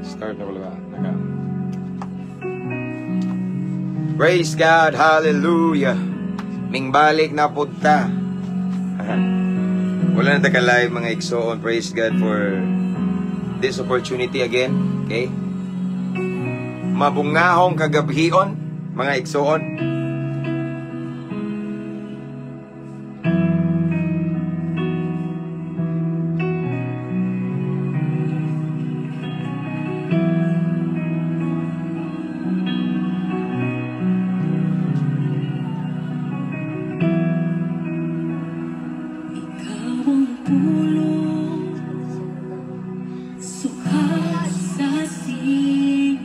Start na wala naka. Praise God, hallelujah. Mingbalik na pud ta. Wala na ta ka live, mga igsoon. Praise God for this opportunity again. Okay? Mabungahong kagabhion, mga igsoon. Ikaw ang pulong, sukat sa sinugdanan.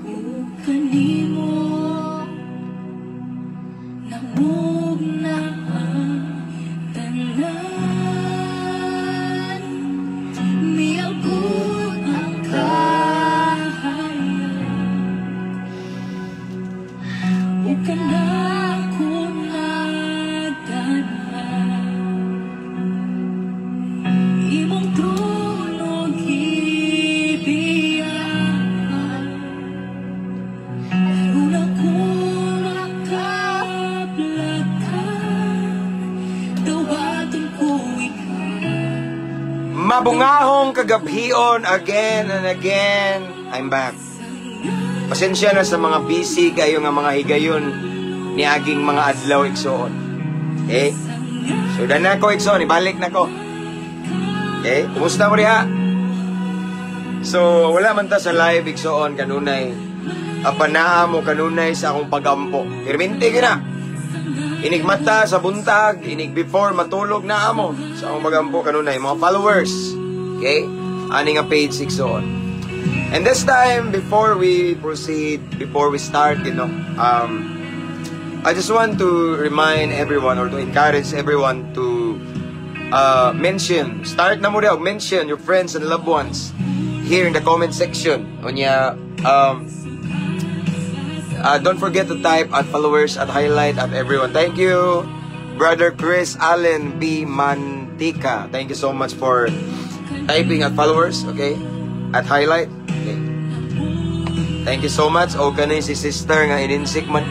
Ug kanimo namugna ang tanan. Miabot ang kahayag ug kanako nagdala. Imong trono gibiyaan, aron ako makaplakan, dawaton ko ikaw. Mabungahong kagabhion again and again. I'm back. Pasensya na sa mga busy kayo nga mga higayon ni aging mga adlaw, igsoon. Okay? So dana ko, igsoon, ibalik na ko. Okay? Kumusta mo diha? So wala man ta sa live, igsoon, kanunay. Apan naa mo kanunay sa akong pagampo. Pirminti gyud na. Inig mata sa buntag, inig before matulog na amo sa akong pagampo kanunay, mga followers. Okay? Ani nga page, igsoon. And this time, before we proceed, before we start, I just want to remind everyone or to encourage everyone to mention, start na mo daw, mention your friends and loved ones here in the comment section. Unya, don't forget to type at followers, at highlight, at everyone. Thank you, Brother Chris Allen B. Mantika. Thank you so much for typing at followers, okay? At highlight. Okay. Thank you so much. O kanay si sister nga ininsik man.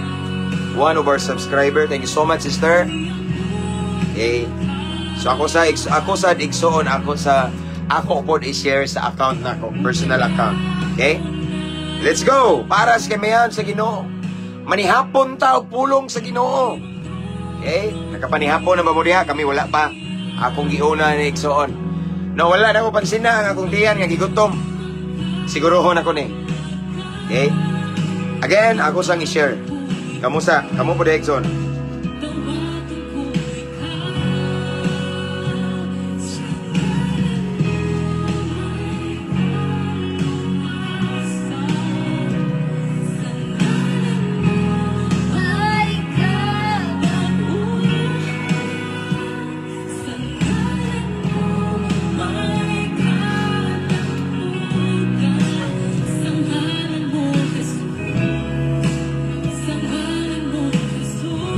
One of our subscriber. Thank you so much, sister. Okay. So ako sa igsoon, ako pod i-share sa account nako, personal account. Okay? Let's go. Para sa kamayan sa Ginoo. Manihapon ta og pulong sa Ginoo. Okay? Nakapanihapon na ba mo diha? Kami wala pa. Akong giuna ni igsoon. No, wala na ko pansin na ang akong tiyan nga gigutom. Sigurohon ako ni. Okay? Again, ako sang i-share. Kamusta? Kamu po igsoon. Dawaton ko ikaw. Sa ngalan mo may kadakuhan. Sa ngalan mo may kadakuhan. Sa ngalan mo, Jesus. Sa ngalan mo, Jesus.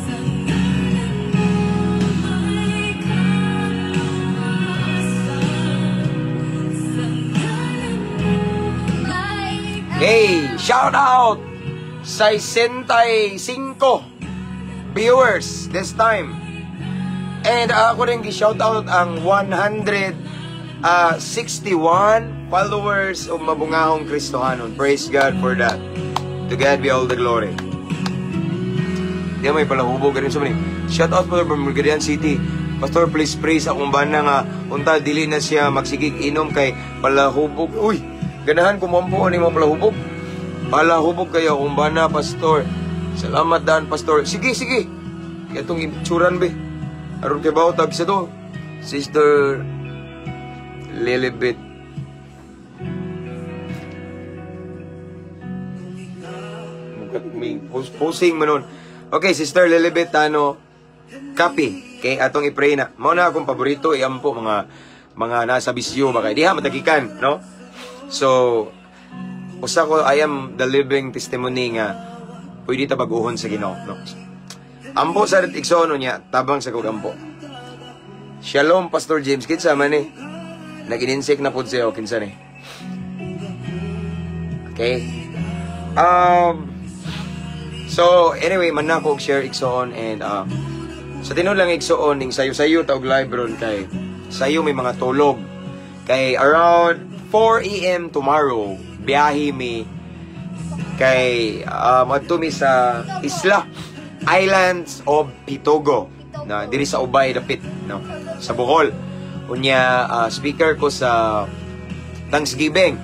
Sa ngalan mo may kaluwasan. Sa ngalan mo may Hey, shout out sa 65 viewers this time. And ako rin gi-shout out ang 161 followers of Mabungahong Kristohanon. Praise God for that. To God be all the glory. Di may palahubog rin sa mani. Shout out po from Cagayan City. Pastor, please pray sa akong bana nga unta dili na siya magsigig inom kay palahubog. Uy, ganahan ko mampo ani mga palahubog. Palahubog kayo akong bana, Pastor. Salamat daan, Pastor. Sige, sige. Katong itsuran be. Aron kay bawo tag sa to. Sister Lilibet. May posing man nun. Okay, Sister Lilibet Tano, copy. Okay, atong i-pray na. Mao na akong paborito iampo mga nasa bisyo ba kay diha matagikan, no? So, usa ko, I am the living testimony nga pwede ta bag-uhon sa Ginoo, no? Ampo sa igsoon niya, tabang sa kog ampo. Shalom, Pastor James, kinsa man ni? Nag-ininsik na pud siya, kinsa ni? Okay. So anyway, man na ko og share, igsoon, and sa tinuod lang, igsoon, ning sayo-sayo ta og live ron kay sayo may mga tulog. Kay around 4 a.m. tomorrow, biyahe mi kay moadto mi sa isla, Islands of Pitogo na diri sa Ubay dapit, no, sa Bohol. Unya speaker ko sa Thanksgiving.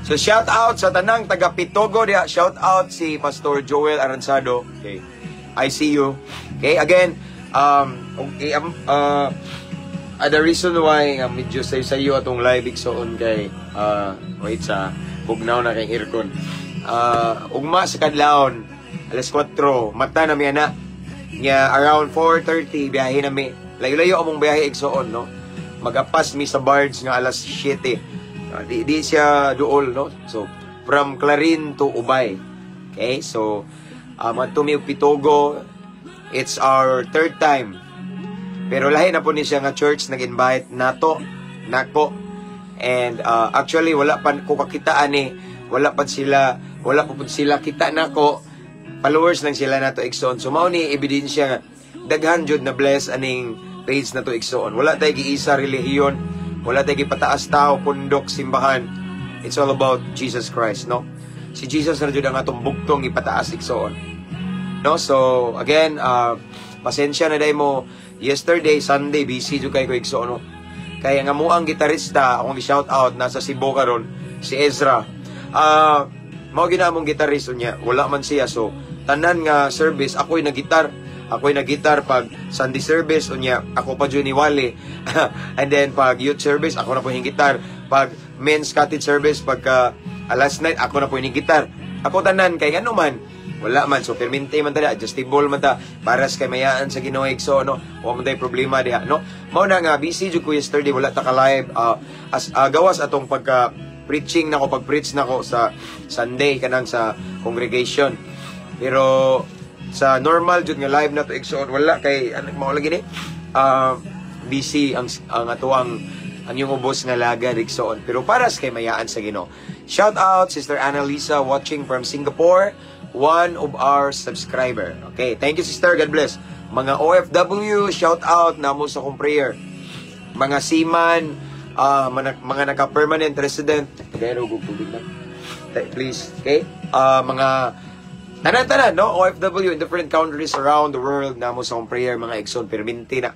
So shout out sa tanang taga Pitogo diha. Shout out si Pastor Joel Aranzado. Okay. I see you. Okay, again, okay, the reason why medyo sayo-sayo atong live, igsoon, kay wait sa bugnaw na kay aircon. Ugma sa kadlawon alas 4 mata na mi ana. Nya around 4:30 biyahe na mi. Layo-layo among biyahe, igsoon, no. Magapas mi sa barge nga alas 7. Di siya duol, no. So from Clarin to Ubay. Okay, so adto mi og Pitogo. It's our third time. Pero lahi na po ni siya nga church nag-invite nato, nako. And actually wala pa ko kakita ani, wala pa sila, wala pa pud sila kita nako. Followers lang sila nato, igsoon. So mao ni ebidensya nga daghan jud na bless aning page na to, igsoon. Wala tay giisa relihiyon, wala tay gipataas tao, pundok, simbahan. It's all about Jesus Christ, no? Si Jesus na jud ang atong bugtong ipataas, igsoon. No? So, again, pasensya na diay mo. Yesterday, Sunday, busy jud kay ko, igsoon, no? Kaya nga mo ang gitarista, akong gi-shout out, nasa Cebu karon, si Ezra. Mao gina among gitarista niya, wala man siya. So, tanan nga service, ako'y nagitar. Ako'y nagitar pag Sunday service, unya, ako pa jud ni Wally. And then, pag youth service, ako na po yung gitar. Pag men's cottage service, pagka last night, ako na po yung gitar. Ako tanan, kay ano man, wala man. So, permente man ta, adjustable man ta, para sa kay mayaan sa Ginoo, so, no? Wa man tay problema diha, no? Mao na nga, busy jud ko yesterday, wala ta ka live, as, gawas atong pagka preaching nako, pag-preach nako sa Sunday, kanang sa congregation. Pero, sa normal jud nga live na to, igsoon, wala kay ano mao lagi ni busy ang atuang ang yung ubos nga lagad, igsoon, pero para sa kay mayaan sa Ginoo. Shout out Sister Annalisa watching from Singapore, one of our subscriber. Okay, thank you, sister. God bless. Mga OFW, shout out namo sa akong prayer. Mga seaman, mga naka-permanent resident. Pagayro og tubig na. Please, okay? Mga tanan-tanan, no? OFW in different countries around the world, namo sa akong prayer, mga igsoon, perminti na.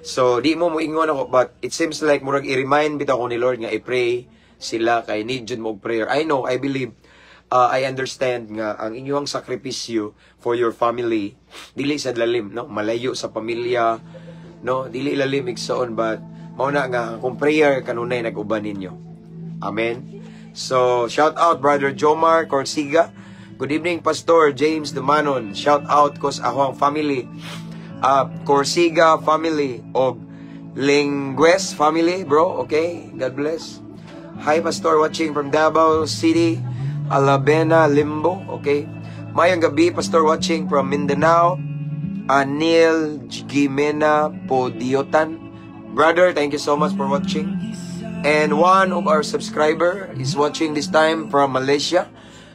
So, di mo moingon ako, but it seems like murag i-remind bitaw ko ni Lord nga i-pray sila kay need jud mo og prayer. I know, I believe, I understand nga ang inyong sakripisyo for your family dili sa lalim, no? Malayo sa pamilya, no? Dili lalim, igsoon, but mao na nga kung prayer kanunay nag-uban ninyo. Amen. So, shout out Brother Jomar Corsiga. Good evening, Pastor James Dumanon. Shout out ko sa akong family. Corsiga family og Lingues family, bro. Okay? God bless. Hi, Pastor, watching from Davao City, Alabena, Limbo. Okay? Mayong gabi, Pastor, watching from Mindanao. Anil Gimena Podiotan. Brother, thank you so much for watching. And one of our subscriber is watching this time from Malaysia.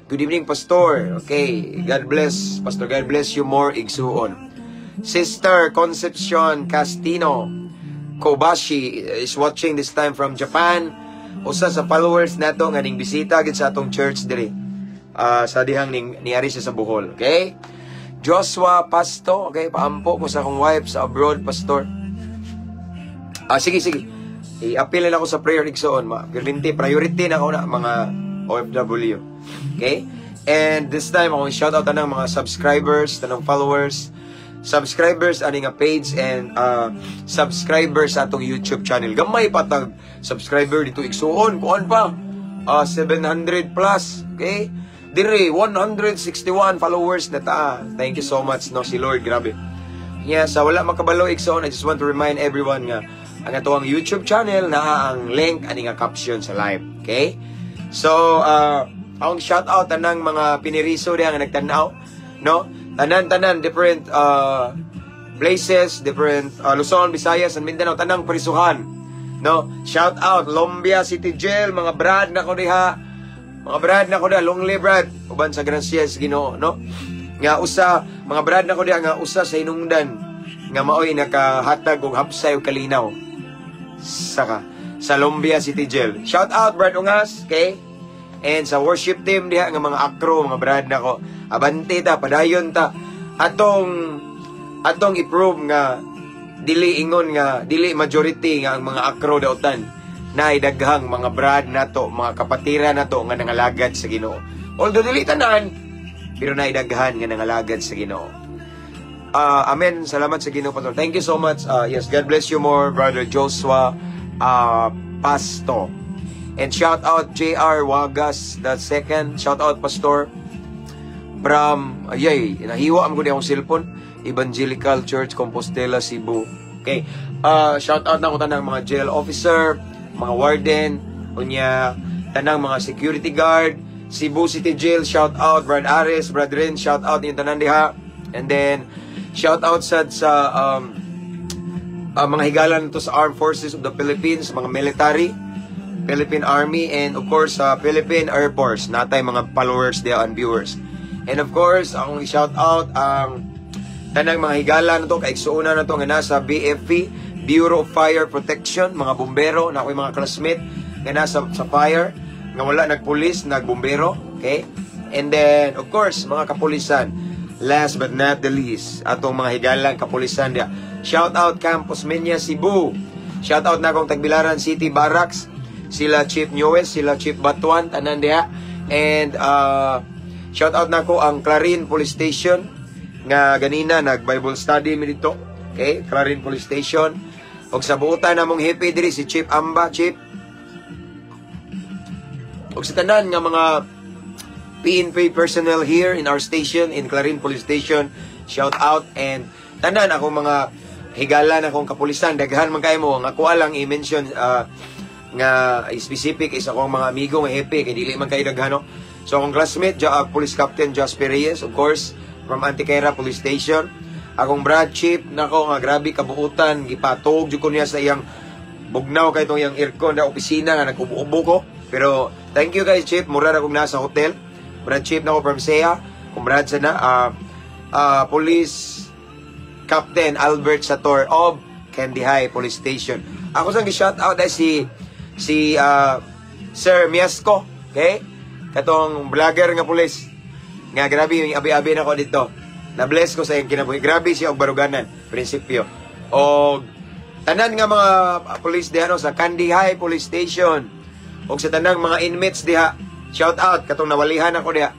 Good evening, Pastor. Okay, God bless. Pastor, God bless you more, igsuon. Sister Concepcion Castino Kobashi is watching this time from Japan. Usa sa followers nato nga ning bisita gid sa atong church diri. Sa dihang ning niari siya sa Bohol, okay? Joshua Pasto, okay, paampo ko sa akong wife sa abroad, Pastor. Ah, sige, sige. I-appeal na ako sa prayer, igsoon. Ma. Perminti, priority na ako na mga OFW. Okay? And this time, akong shout out tanang mga subscribers, tanang followers, subscribers ani nga page and subscribers sa atong YouTube channel. Gamay pa tag subscriber dito, igsuon, kuan pa. 700 plus, okay? Dire 161 followers na ta. Thank you so much, no, si Lord, grabe. Yeah, sa wala makabalo, igsoon, I just want to remind everyone nga ang atoang YouTube channel naa ang link ani nga caption sa live. Okay? So, akong shout out tanang mga piniriso diha nga nagtan-aw, no? Tanan-tanan different places, different Luzon, Visayas, and Mindanao, tanang prisuhan. No? Shout out Lumbia City Jail, mga brad nako diha. Mga brad nako diha, long live, brad. Uban sa grasya sa Ginoo, no? Nga usa mga brad nako diha nga usa sa hinungdan nga maoy nakahatag og hapsay og kalinaw sa Lumbia City Jail. Shout out, Brad Ungas, okay? And sa worship team diha nga mga akro, mga brad nako. Abante ta, padayon ta. Atong i-prove nga dili ingon nga dili majority nga ang mga akro dautan, naay daghang mga brad nato, mga kapatira nato nga nangalagad sa Ginoo. Although dili tanan, pero naay daghan nga nangalagad sa Ginoo. Amen. Salamat sa Ginoo, Pastor. Thank you so much. Yes, God bless you more, Brother Joshua Pasto. And shout out JR Wagas the second. Shout out, Pastor, from, ayay, nahiwa am ko ni akong cellphone. Evangelical Church Compostela, Cebu. Okay. Shout out nako tanang mga jail officer, mga warden, unya tanang mga security guard, Cebu City Jail, shout out Brad Ares, Brad Rin, shout out yung tanan diha. And then shout out sad sa mga higalan to sa Armed Forces of the Philippines, mga military, Philippine Army, and of course sa Philippine Air Force, natay mga followers diha and viewers. And of course, akong i-shout out ang tanang mga higala na to, kaigsuonan na to nga nasa BFP, Bureau of Fire Protection, mga bumbero, na ako'y mga classmate nga nasa sa fire, nga wala nagpulis, nagbumbero, okay? And then, of course, mga kapulisan, last but not the least, atong mga higalang kapulisan diya. Shout out Camp Osmeña, Cebu. Shout out na akong Tagbilaran City Barracks, sila Chief Newes, sila Chief Batuan, tanan diha. And shout out nako ang Clarin Police Station nga ganina nag Bible study mi dito. Okay, Clarin Police Station. Og sa buotan namong hepe diri si Chief Amba, Chief. Og sa tanan nga mga PNP personnel here in our station in Clarin Police Station, shout out, and tanan akong mga higala na akong kapulisan, daghan man kayo mo. Ang ako lang i-mention nga specific is akong mga amigo nga hepe kay dili man kayo daghan, no. So akong classmate, Police Captain Jasper Reyes, of course, from Antiquera Police Station. Akong brad chief nako nga grabe kabuutan, gipatog jud ko niya sa iyang bugnaw kay itong iyang aircon na opisina nga nag-ubo-ubo ko. Pero thank you guys, chief, mura ra kong nasa hotel. Brad chief nako from SEA, kung brad sa na Police Captain Albert Sator of Candijay Police Station. Ako sang gi-shout out ay si Sir Miasco, okay? Katong vlogger nga pulis. Nga grabe yung abi-abi nako dito. Na-bless ko sa iyang kinabuhi. Grabe siya og baruganan, prinsipyo. Og tanan nga mga police diha, no, sa Candijay Police Station. Og sa tanang mga inmates diha, shout out katong nawalihan ako diha.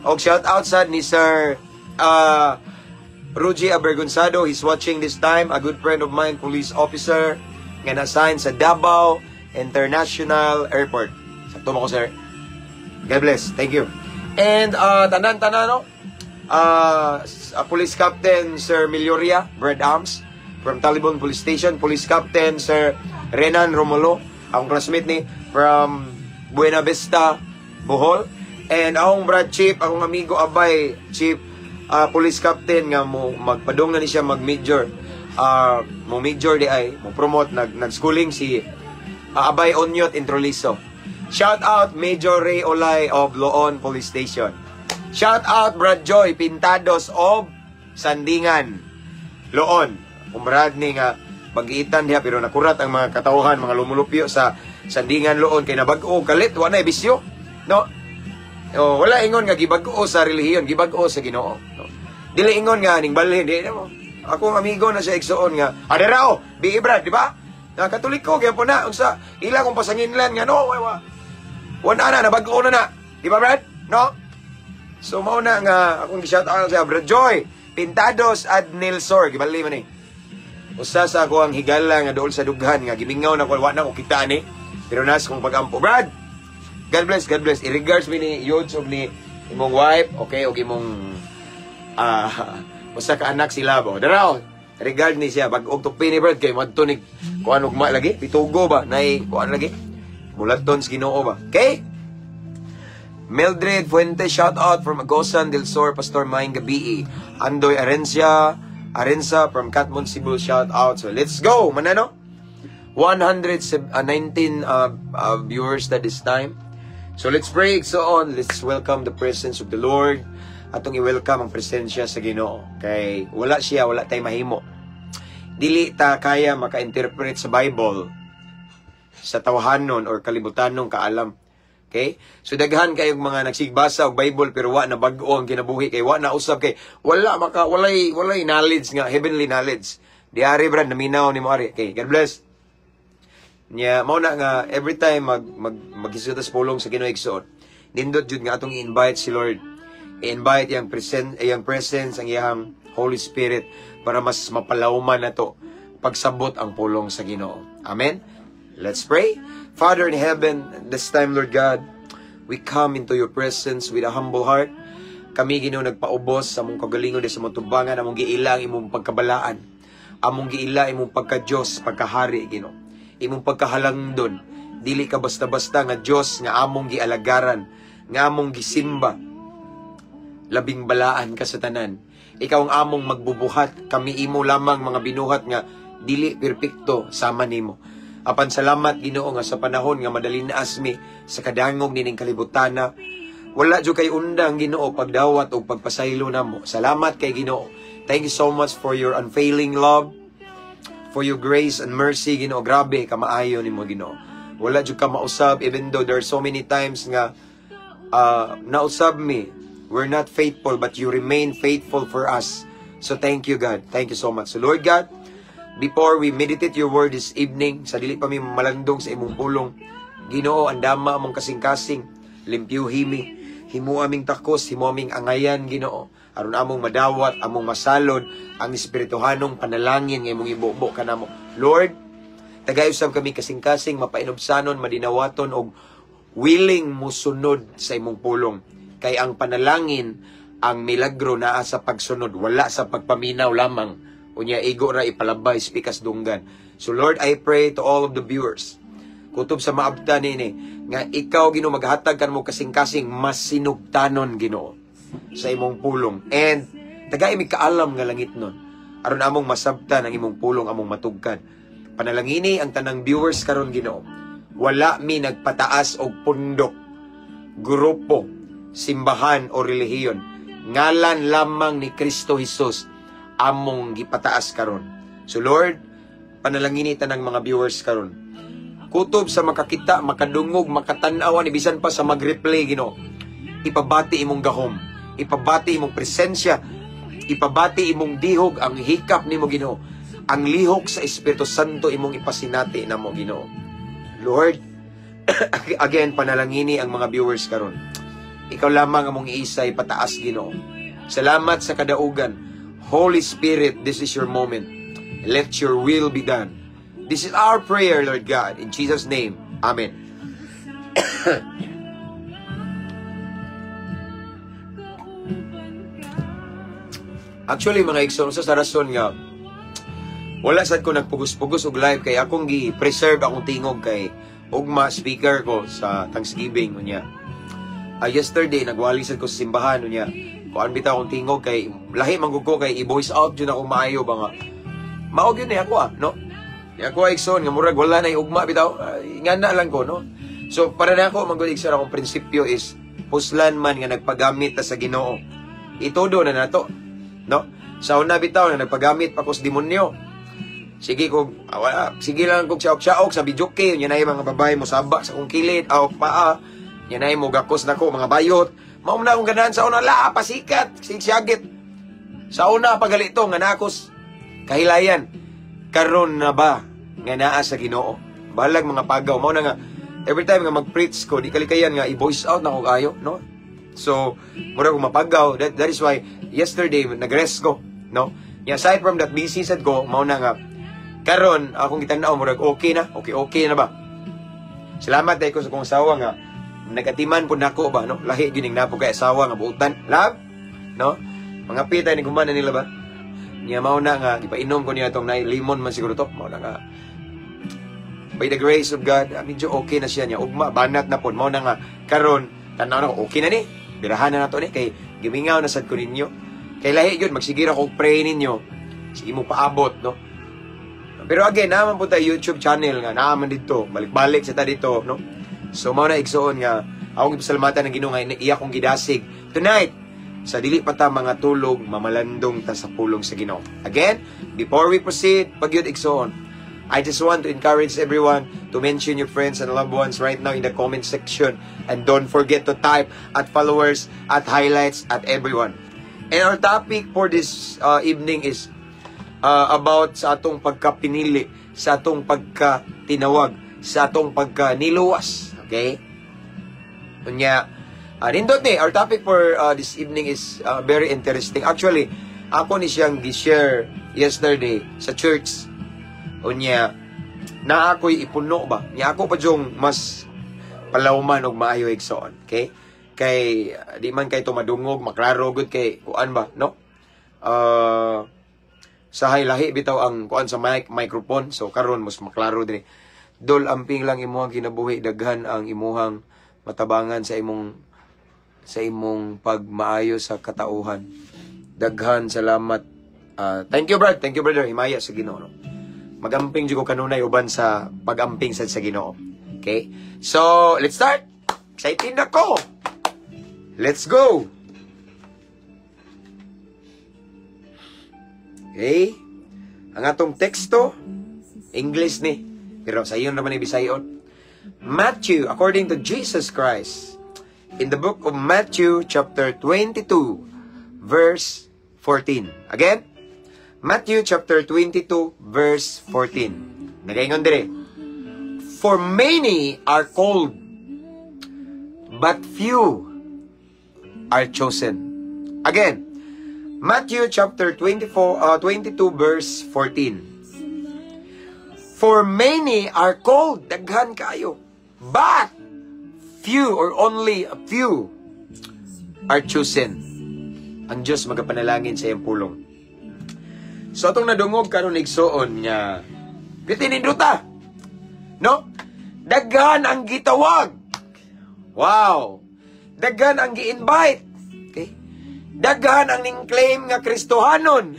Og shout out sad ni Sir Ruji Abergonzado, he's watching this time, a good friend of mine, police officer, nga na-assign sa Davao International Airport. Sakto mo ko, sir. God bless. Thank you. And tanan-tanan, no? Police Captain Sir Milioria, Brad Arms, from Talibon Police Station. Police Captain Sir Renan Romulo, akong classmate ni, from Buena Vista, Bohol. And akong Brad Chief, akong amigo Abay, Chief Police Captain nga mo magpadong na ni siya mag-major. Mo major di ay, mo promote, nag-schooling si Abay Onyot Introliso. Shout out Major Ray Olay of Loon Police Station. Shout out Brad Joy Pintados of Sandingan, Loon. Umrad ni nga pag-iitan diha pero nakurat ang mga katawhan, mga lumulupyo sa Sandingan, Loon kay nabag-o kalit, wa na bisyo. No? O, wala ingon nga gibag-o sa relihiyon, gibag-o sa Ginoo. No? Dili ingon nga ning balhin, di mo. Akong amigo na siya igsuon nga, adara o, bi Brad, di ba? Na Katoliko gyapon na unsa ila kong pasanginlan nga no, wa wa. Wala na nabag-o na na. Di ba, Brad? No? So mao na nga akong gi-shout out sa Brad Joy Pintados at Nilsor, gibali man ni. Usa sa ako ang higala nga dool sa dughan nga gimingaw na ko, wa na ko kita ni. Pero nas kong pagampo. Brad, God bless, God bless. I-regards mi ni Yods og ni imong wife, okay, og imong usa ka anak sila bo. Daraw, regard ni siya bag og tupi ni Brad kay madto ni kuan ugma lagi, pitugo ba nay kuan lagi. Bulaton sa Ginoo ba. Okay? Mildred Fuente, shout out from Agosan del Sur, Pastor Maing Gabii. Andoy Arencia, Arensa from Catmon, Cebu, shout out. So let's go, manano? 119 viewers at this time. So let's pray, so on. Let's welcome the presence of the Lord. Atong i-welcome ang presensya sa Ginoo. Kay wala siya, wala tay mahimo. Dili ta kaya maka-interpret sa Bible sa tawhanon or kalibutanon kaalam. Okay? So daghan kayong mga nagsigbasa og Bible pero wa na bag-o ang kinabuhi kay wa na usab, kay wala maka walay knowledge nga heavenly knowledge. Di ari, brad, naminaw ni mo ari. Okay, God bless. Nya mao na nga every time mag mag maghisgot sa pulong sa Ginoo, igsoon. Nindot jud nga atong i-invite si Lord. I-invite iyang presence, ang iyang Holy Spirit, para mas mapalawman nato pagsabot ang pulong sa Ginoo. Amen. Let's pray. Father in heaven, this time, Lord God, we come into your presence with a humble heart. Kami, Ginoo, nagpaubos sa among kagalingon sa among tubangan, among giila ang imong pagkabalaan. Among giila imong pagka-Diyos, pagkahari, Ginoo. Imong pagkahalangdon. Dili ka basta-basta nga Diyos nga among gialagaran, nga among gisimba. Labing balaan ka sa tanan. Ikaw ang among magbubuhat, kami imo lamang mga binuhat nga dili perpekto sama nimo. Apan salamat, Ginoo, nga sa panahon nga madalinaas mi sa kadangog nining kalibutana, wala jud kay undang, Ginoo, pagdawat o pagpasaylo namo. Salamat kay Ginoo. Thank you so much for your unfailing love, for your grace and mercy, Ginoo. Grabe kamaayo nimo, Ginoo. Wala jud ka mausab, even though there are so many times nga nausab mi. We're not faithful, but you remain faithful for us. So thank you, God. Thank you so much. So Lord God, before we meditate your word this evening, sa dili pa mi malandong sa imong pulong, Ginoo, andama among kasing-kasing, limpyuhi mi, himo aming takos, himo aming angayan, Ginoo, aron among madawat, among masalod ang espirituhanong panalangin nga imong ibubo kanamo. Lord, tagay usab kami kasing-kasing, mapainubsanon, madinawaton og willing musunod sa imong pulong. Kay ang panalangin, ang milagro naa sa pagsunod, wala sa pagpaminaw lamang. Unya igo ra ipalabay pikas dunggan. So Lord, I pray to all of the viewers. Kutob sa maabta nini nga ikaw, Ginoo, maghatag kan mo kasing-kasing masinugtanon, Ginoo, sa imong pulong. And tagay mi kaalam nga langit nun. Aron among masabtan ang imong pulong, among matugkan. Panalangini ang tanang viewers karon, Ginoo. Wala mi nagpataas og pundok, grupo, simbahan o relihiyon. Ngalan lamang ni Kristo Jesus among gipataas karon. So Lord, panalangini tanang mga viewers karon. Kutob sa makakita, makadungog, makatan-aw ani, bisan pa sa mag-replay, Ginoo. Ipabati imong gahom, ipabati imong presensya, ipabati imong dihog, ang hikap nimo, Ginoo. Ang lihok sa Espiritu Santo imong ipasinati namo, Ginoo. Lord, again, panalangini ang mga viewers karon. Ikaw lamang among iisay pataas, Ginoo. Salamat sa kadaugan. Holy Spirit, this is your moment. Let your will be done. This is our prayer, Lord God. In Jesus' name, Amen. Actually, mga igsoon, sa rason nga wala sad ko nagpugos-pugos og live kay akong gi-preserve akong tingog kay ugma speaker ko sa Thanksgiving unya. Yesterday nagwali sad ko sa simbahan, unya kuan bitaw akong tingog kay lahi man gud ko kay i-voice out jud ako maayo ba nga. Mao gyud ni ako no. Ni ako, igsoon, nga murag wala na ugma bitaw, ngana lang ko, no. So para na ako man gud, igsoon, akong prinsipyo is puslan man nga nagpagamit ta sa Ginoo. Itudo na nato, no? Sa una bitaw na nagpagamit pa ko sa demonyo. Sige ko, wala, sige lang kog siyaok-siyaok sa bijuke, nya nay mga babae mo sabak sa akong kilid, aw paa, nya nay mo gakos nako mga bayot. Mao na akong ganahan sa una, la pasikat, sigyagit. Sa una pagalito nga nakos kahilayan. Karon na ba nga naa sa Ginoo? Balag mga pagaw, mao na nga every time nga mag-preach ko, di kalikayan nga i-voice out na ko kayo, no? So, mura ko mapagaw. That is why yesterday nag-rest ko, no? Nya aside from that, busy sad ko, mao na nga karon akong gitan-aw murag okay na, okay na ba. Salamat dahil ko sa kong asawa nga nagatiman po nako ba, no? Lahi gyud ning napo kay asawa nga buutan. Love, no? Mga pita ni gumana nila ba. Nya mao na nga gipainom ko niya tong nay limon man siguro to. Mao na nga by the grace of God, medyo okay na siya niya. Ugma banat na pod, mao na nga karon tan-aw na ko okay na ni. Birahan na nato ni kay gimingaw na sad ko ninyo. Kay lahi gyud magsigira ko pray ninyo. Sige mo paabot, no? Pero again, naman po tayo YouTube channel nga naman dito, balik-balik sa ta dito, no? So mao na, igsoon, nga akong ipasalamatan ng Ginoo nga iya kong gidasig tonight sa dili pa ta mga tulog, mamalandong ta sa pulong sa Ginoo. Again, before we proceed, pagyud, igsoon, I just want to encourage everyone to mention your friends and loved ones right now in the comment section and don't forget to type @followers, @highlights, @everyone. And our topic for this evening is about sa atong pagkapinili, sa atong pagkatinawag, sa atong pagkaniluwas. Okay? Unya, nindot ni, our topic for this evening is very interesting. Actually, ako ni siyang gi-share yesterday sa church. Unya, na ako'y ipuno ba? Nya ako pa yung mas palawman og maayo, igsoon. Okay? Kay di man kay to madungog, maklaro gud kay kuan ba, no? Sa lahi bitaw ang kuan sa mic, microphone. So karon mas maklaro dinhi. Dol, amping lang imuhang kinabuhi, daghan ang imuhang matabangan sa imong pagmaayo sa katauhan. Daghan salamat. Thank you, Brad. Thank you, brother. Himaya sa Ginoo. No? Magamping jud ko kanunay uban sa pagamping sa Ginoo. Okay? So, let's start. Excited na ko. Let's go. Okay? Ang atong teksto, English ni. Pero sa iyon naman ni Bisayon. Matthew, according to Jesus Christ, in the book of Matthew, chapter 22, verse 14. Again, Matthew chapter 22, verse 14. Nagaingon dire, "For many are called, but few are chosen." Again, Matthew chapter 24, 22, verse 14. "For many are called," daghan kayo, "but few or only a few are chosen." Ang Diyos magapanalangin sa iyang pulong. So atong nadungog karon, igsoon, nga bitinindota. No? Daghan ang gitawag. Wow. Daghan ang gi-invite. Okay? Daghan ang ning claim nga Kristohanon.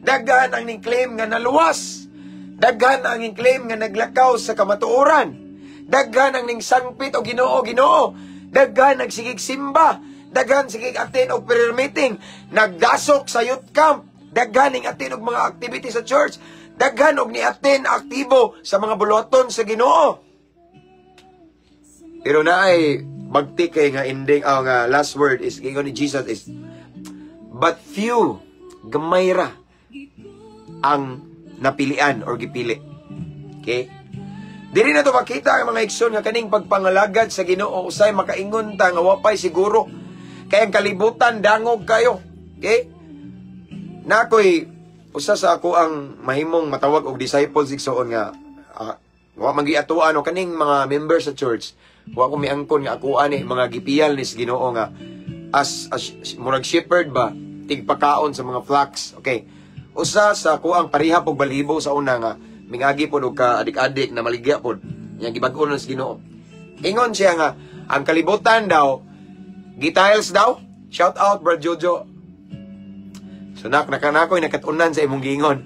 Daghan ang ning claim nga naluwas. Daghan ang ning claim nga naglakaw sa kamatuoran. Daghan ang ning sangpit o Ginoo, Ginoo. Daghan nagsigig simba. Daghan sigig attend og prayer meeting. Nagdasok sa youth camp. Daghan ning attend og mga activity sa church. Daghan og ni attend aktibo sa mga buluhaton sa Ginoo. Pero naay bagti kay nga ending, nga last word is giingon ni Jesus is "but few", gamay ra ang napilian or gipili. Okay? Diri na to makita ang mga igsoon nga kaning pagpangalagad sa Ginoo, usay makaingon ta nga wapay siguro kay ang kalibutan dangog kayo. Okay? Na ako'y usa sa ako ang mahimong matawag og disciples, igsoon, nga wa man giatuan o kaning mga members sa church, wa ko miangkon nga ako ani mga gipiyal ni sa Ginoo nga as murag shepherd ba, tigpakaon sa mga flocks. Okay, usa sa ako ang pareha pog balhibo sa una nga mingagi pod og ka adik-adik na maligya pod yang gibag-o na sa Ginoo, ingon siya nga ang kalibutan daw gitiles daw. Shout out, Brad Jojo. So nak nakanakoy nakatunan sa imong giingon.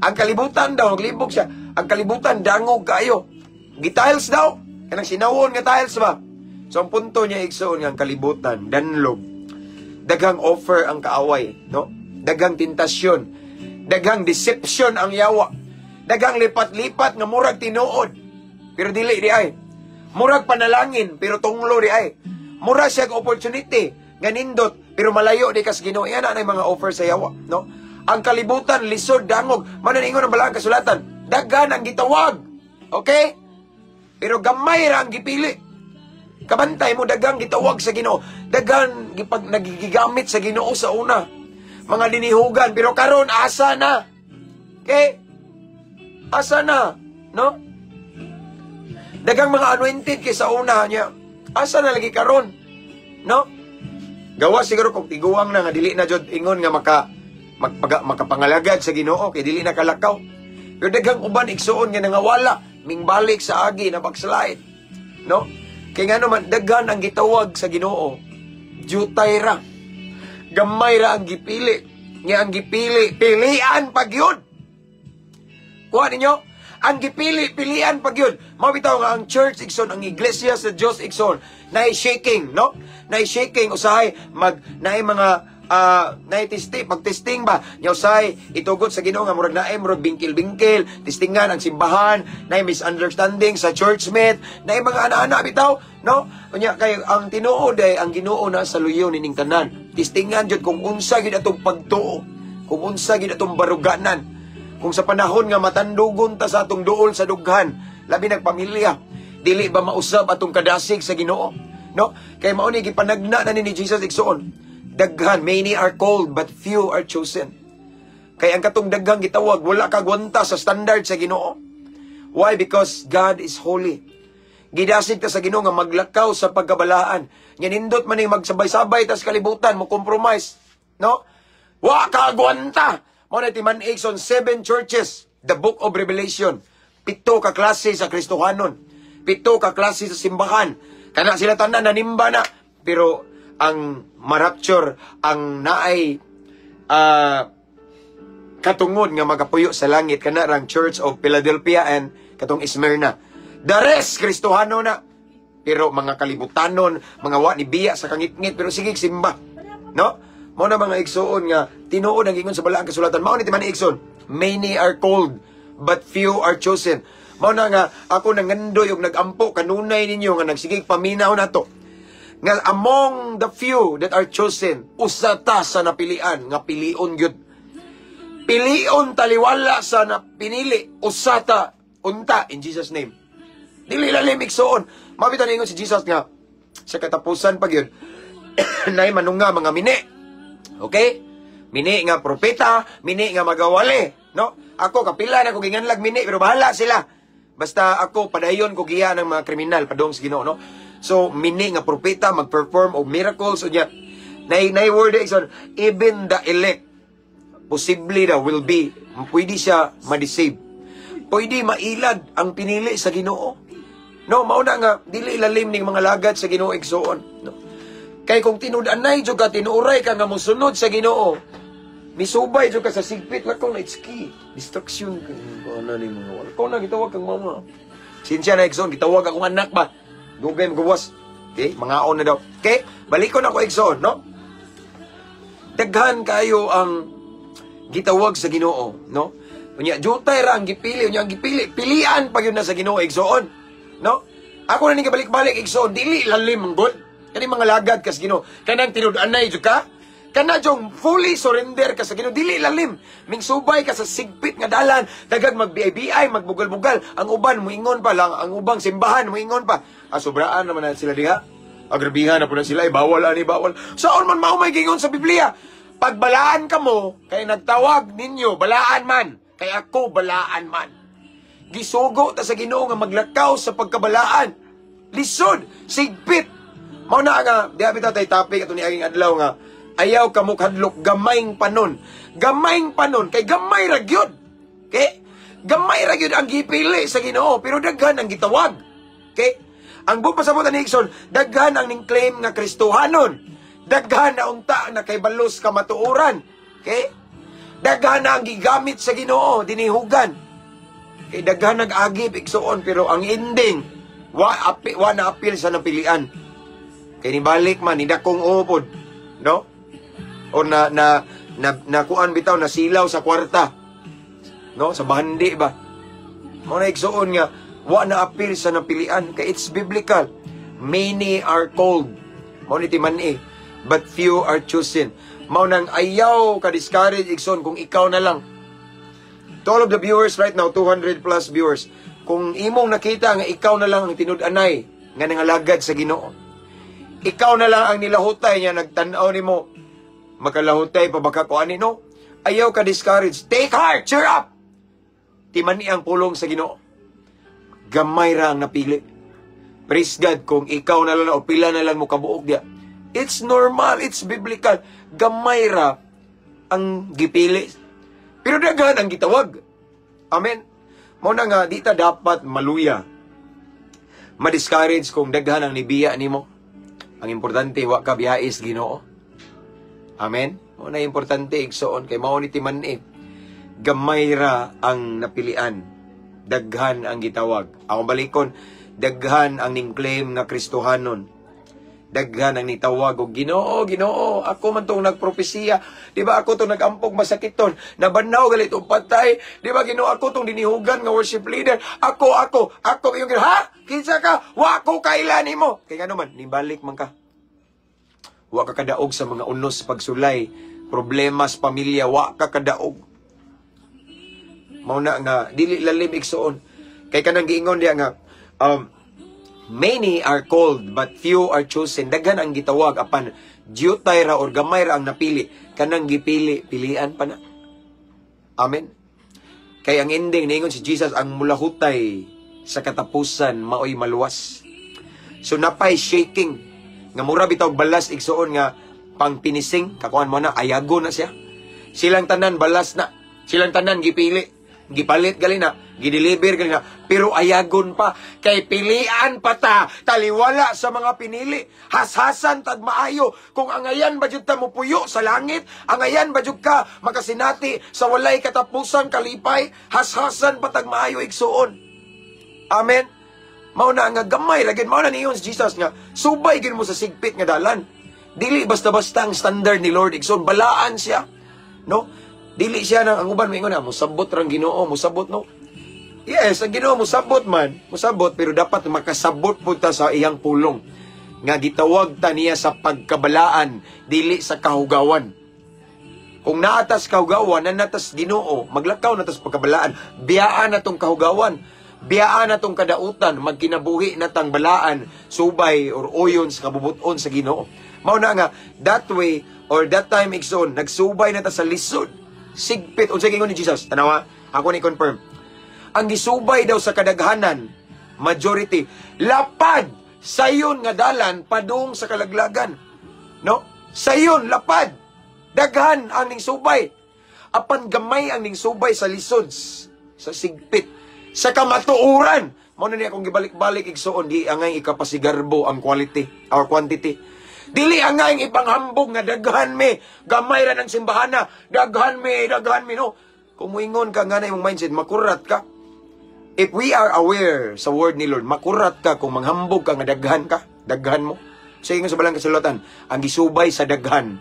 Ang kalibutan daw, naglibog siya. Ang kalibutan dangog kayo. Gitiles daw. Kanang sinawon nga tiles ba? So ang punto niya, igsoon, nga ang kalibutan danlog. Daghang offer ang kaaway, no? Daghang tentasyon. Daghang deception ang yawa. Daghang lipat-lipat nga murag tinuod. Pero dili di ay. Murag panalangin pero tunglo di ay. Murag siya opportunity nga nindot pero malayo di kas Ginoo. Yan na mga offer sa yawa, no? Ang kalibutan lisod, dangog. Man ingon ang balaang kasulatan, daghan ang gitawag. Okay? Pero gamay ra ang gipili. Kabantay mo, daghang gitawag sa Ginoo. Daghan gipag nagigigamit sa Ginoo sa una. Mga linihugan pero karon asa na? Okay? Asa na? No? Daghang mga anointed kay sa una niya. Asa na lagi karon? No? Gawa siguro kung tiguang na nga dili na jud ingon nga makapangalagad sa Ginoo kay dili na kalakaw. Pero daghang uban, igsuon, nga nangawala, mingbalik sa agi na backslide. No? Kay ngano man daghan ang gitawag sa Ginoo, jutay ra. Gamay ra ang gipili. Nga ang gipili, pilian pag yun. Kuha ninyo? Ang gipili, pilian pag yun. Mao bitaw nga ang church, igsoon, ang iglesia sa Dios, igsoon, naay shaking, no? Naay shaking usahay mag naay mga naay testing, pagtesting ba? Nya usahay itugot sa Ginoo nga murag naay murag bingkil-bingkil, testingan ang simbahan, naay misunderstanding sa churchmate, naay mga ana-ana bitaw, no? Unya kay ang tinuod ay ang Ginoo na sa luyo nining tanan. Testingan jud kung unsa gyud atong pagtuo, kung unsa gyud atong baruganan. Kung sa panahon nga matandugon ta sa atong duol sa dughan, labi nagpamilya, dili ba mausab atong kadasig sa Ginoo? No? Kay mao ni gipanagna na ni Jesus, igsoon. Daghan, many are called but few are chosen. Kay ang katong daghang gitawag, wala kagwanta sa standard sa Ginoo. Why? Because God is holy. Gidasig ta sa Ginoo nga maglakaw sa pagkabalaan. Nga nindot man ning magsabay-sabay tas kalibutan mo compromise, no? Wa ka agwanta. Mao na timan-ig on seven churches, the Book of Revelation. Pito ka klase sa Kristohanon. Pito ka klase sa simbahan. Kana sila tanan nanimba na. Pero ang marapture, ang naay katungod nga magapuyo sa langit kana rang Church of Philadelphia and katong Smyrna. The rest Kristohano na. Pero mga kalibutanon, mga wa ni biya sa kangitngit, pero sige simba. No? Mao na, mga igsuon, nga tinuod ang ingon sa balaang kasulatan. Mao ni timan igsoon. Many are called but few are chosen. Mao na nga ako nangandoy og nagampo kanunay ninyo nga nagsigig paminaw nato. Nga among the few that are chosen, usa ta sa napilian nga pilion gyud. Pilion taliwala sa na pinili, usa ta unta in Jesus' name. Dili lalim, igsuon. Mao bitaw ningon si Jesus nga sa katapusan pag yun nay manunga mga mini. Okay? Mini nga propeta, mini nga magawali, no? Ako kapila na ko ginganlag mini, pero bahala sila. Basta ako padayon ko giya ng mga kriminal padung sa Ginoo, no? So mini nga propeta mag-perform og miracles unya. Nay word, igsoon, even the elect posible daw will be pwede siya ma-deceive. Pwede mailad ang pinili sa Ginoo. No, mao na nga dili lalim ning mga lagad sa Ginoo, igsoon, no? Kay kung tinud-anay jud ka, tinuuray ka nga mosunod sa Ginoo, misubay jud ka sa sigpit la kong it's key. Distraction ka ano ni mga wala. Ko na gitawag kang mama. Sinsya na, igsoon, gitawag akong anak ba. Dugay magawas. Okay, mangaon na daw. Okay, balikon ako, igsoon, no? Daghan kayo ang gitawag sa Ginoo, no? Unya jutay ra ang gipili, unya ang gipili, pilian pa gyud na sa Ginoo, igsoon, no? Ako na ning kabalik-balik, igsoon, dili lalim ang god. Kani mga lagad kas Ginoo, kanang tinud-anay jud ka. Kana jong fully surrender ka sa Ginoo, dili lalim. Mingsubay ka sa sigpit nga dalan, tagag magbiay-biay, magbugal-bugal. Ang uban muingon pa lang, ang ubang simbahan muingon pa. Ah, sobraan naman na sila diha. Agrabihan na po na sila, eh, bawal ani bawal. Saon man mao may gingon sa Biblia? Pagbalaan ka mo, kay nagtawag ninyo, balaan man. Kay ako, balaan man. Gisugo ta sa Ginoo nga maglakaw sa pagkabalaan. Lisod, sigpit. Mao na nga, di bitaw tay topic ato ni aging adlaw nga ayaw ka mo kadlok gamayng panon. Gamayng panon kay gamay ra gyud. Okay? Gamay ra gyud ang gipili sa Ginoo, pero daghan ang gitawag. Okay? Ang buong pasabot ni igsoon, daghan ang ning claim nga Kristohanon. Daghan na unta na kay balos kamatuoran. Okay? Daghan na ang gigamit sa Ginoo dinihugan. Kay daghan nag-agib, igsoon, pero ang ending wa na apil sa napilian. Kay nibalik man ni dakong upod, no? O na na kuan bitaw, nasilaw sa kwarta. No, sa bahandi ba? Mao na, igsoon, nga wa na apil sa napilian kay it's biblical. Many are called. Mao ni timan-i, but few are chosen. Mao nang ayaw ka discourage, igsoon, kung ikaw na lang. To all of the viewers right now, 200 plus viewers, kung imong nakita nga ikaw na lang ang tinud-anay nga nangalagad sa Ginoo, ikaw na lang ang nilahutay niya nagtan-aw nimo, makalahutay pa baka ko ani, no? Ayaw ka discourage. Take heart, cheer up. Timani ang pulong sa Ginoo. Gamay ra ang napili. Praise God kung ikaw na lang o pila na lang mo kabuok diya. It's normal, it's biblical. Gamay ra ang gipili. Pero daghan ang gitawag. Amen. Mao na nga di ta dapat maluya. Ma-discourage kung daghan ang nibiya nimo. Ang importante, wa ka biyais Ginoo. Amen. Mao na importante, igsoon, kay mao ni timan-i. Gamay ra ang napilian. Daghan ang gitawag. Ako balikon, daghan ang ning claim nga Kristohanon. Daghan ang nitawag og "Ginoo, Ginoo, ako man tong nagpropesiya. Di ba ako tong nagampog masakiton? Nabanhaw galit og patay. Di ba, Ginoo, ako tong dinihugan nga worship leader? Ako, ako, ako yung Ginoo." "Ha? Kinsa ka? Wa ko kaila nimo." Kay ngano man, nibalik man ka. Wa ka kadaog sa mga unos pagsulay, problema sa pamilya, wa ka kadaog. Mao na nga dili lalim, igsuon. Kay kanang giingon diya nga many are called but few are chosen. Daghan ang gitawag apan diutay ra or gamay ra ang napili. Kanang gipili, pilian pa na. Amen. Kay ang ending, niingon si Jesus, ang mulahutay sa katapusan maoy maluwas. So napay shaking nga mura bitaw balas, igsuon, nga pang pinising kakuan mo na ayago na siya. Silang tanan balas na. Silang tanan gipili. Gipalit gali na, gideliver gali na, pero ayagon pa kay pilian pa ta, taliwala sa mga pinili. Hashasan tag maayo kung angayan ba jud ta mopuyo sa langit, angayan ba jud ka makasinati sa walay katapusan kalipay, hashasan pa tag maayo, igsuon. Amen. Mao na nga gamay ra gid, mao na niingon si Jesus nga subay gid mo sa sigpit nga dalan. Dili basta-basta ang standard ni Lord, igsoon, balaan siya. No? Dili siya nang ang uban moingon na musabot rang Ginoo, musabot, no. Yes, ang Ginoo musabot man, musabot, pero dapat makasabot pud ta sa iyang pulong nga gitawag ta niya sa pagkabalaan, dili sa kahugawan. Kung naa tas kahugawan, nanatas Ginoo, maglakaw na tas pagkabalaan, biyaan na tong kahugawan, biyaan na tong kadautan, magkinabuhi na tang balaan, subay or uyon sa kabubuton sa Ginoo. Mao na nga, that way or that time, igsoon, nagsubay na ta sa lisod. Sigpit, unsay giingon ni Jesus? Tanawa, ako ni confirm. Ang gisubay daw sa kadaghanan, majority, lapad, sayon nga dalan padung sa kalaglagan. No? Sayon, lapad. Daghan ang ning subay. Apan gamay ang ning subay sa lisod, sa sigpit, sa kamatuoran. Mao na niya akong gibalik-balik, igsoon, di angay ikapasigarbo ang quality or quantity. Dili angay ipanghambog nga daghan mi, gamay ra ng simbahana, daghan mi, no. Kung muingon ka nga na imong mindset, makurat ka. If we are aware sa word ni Lord, makurat ka kung manghambog ka nga daghan ka, daghan mo. Sa ingon sa balang kasulatan, ang gisubay sa daghan,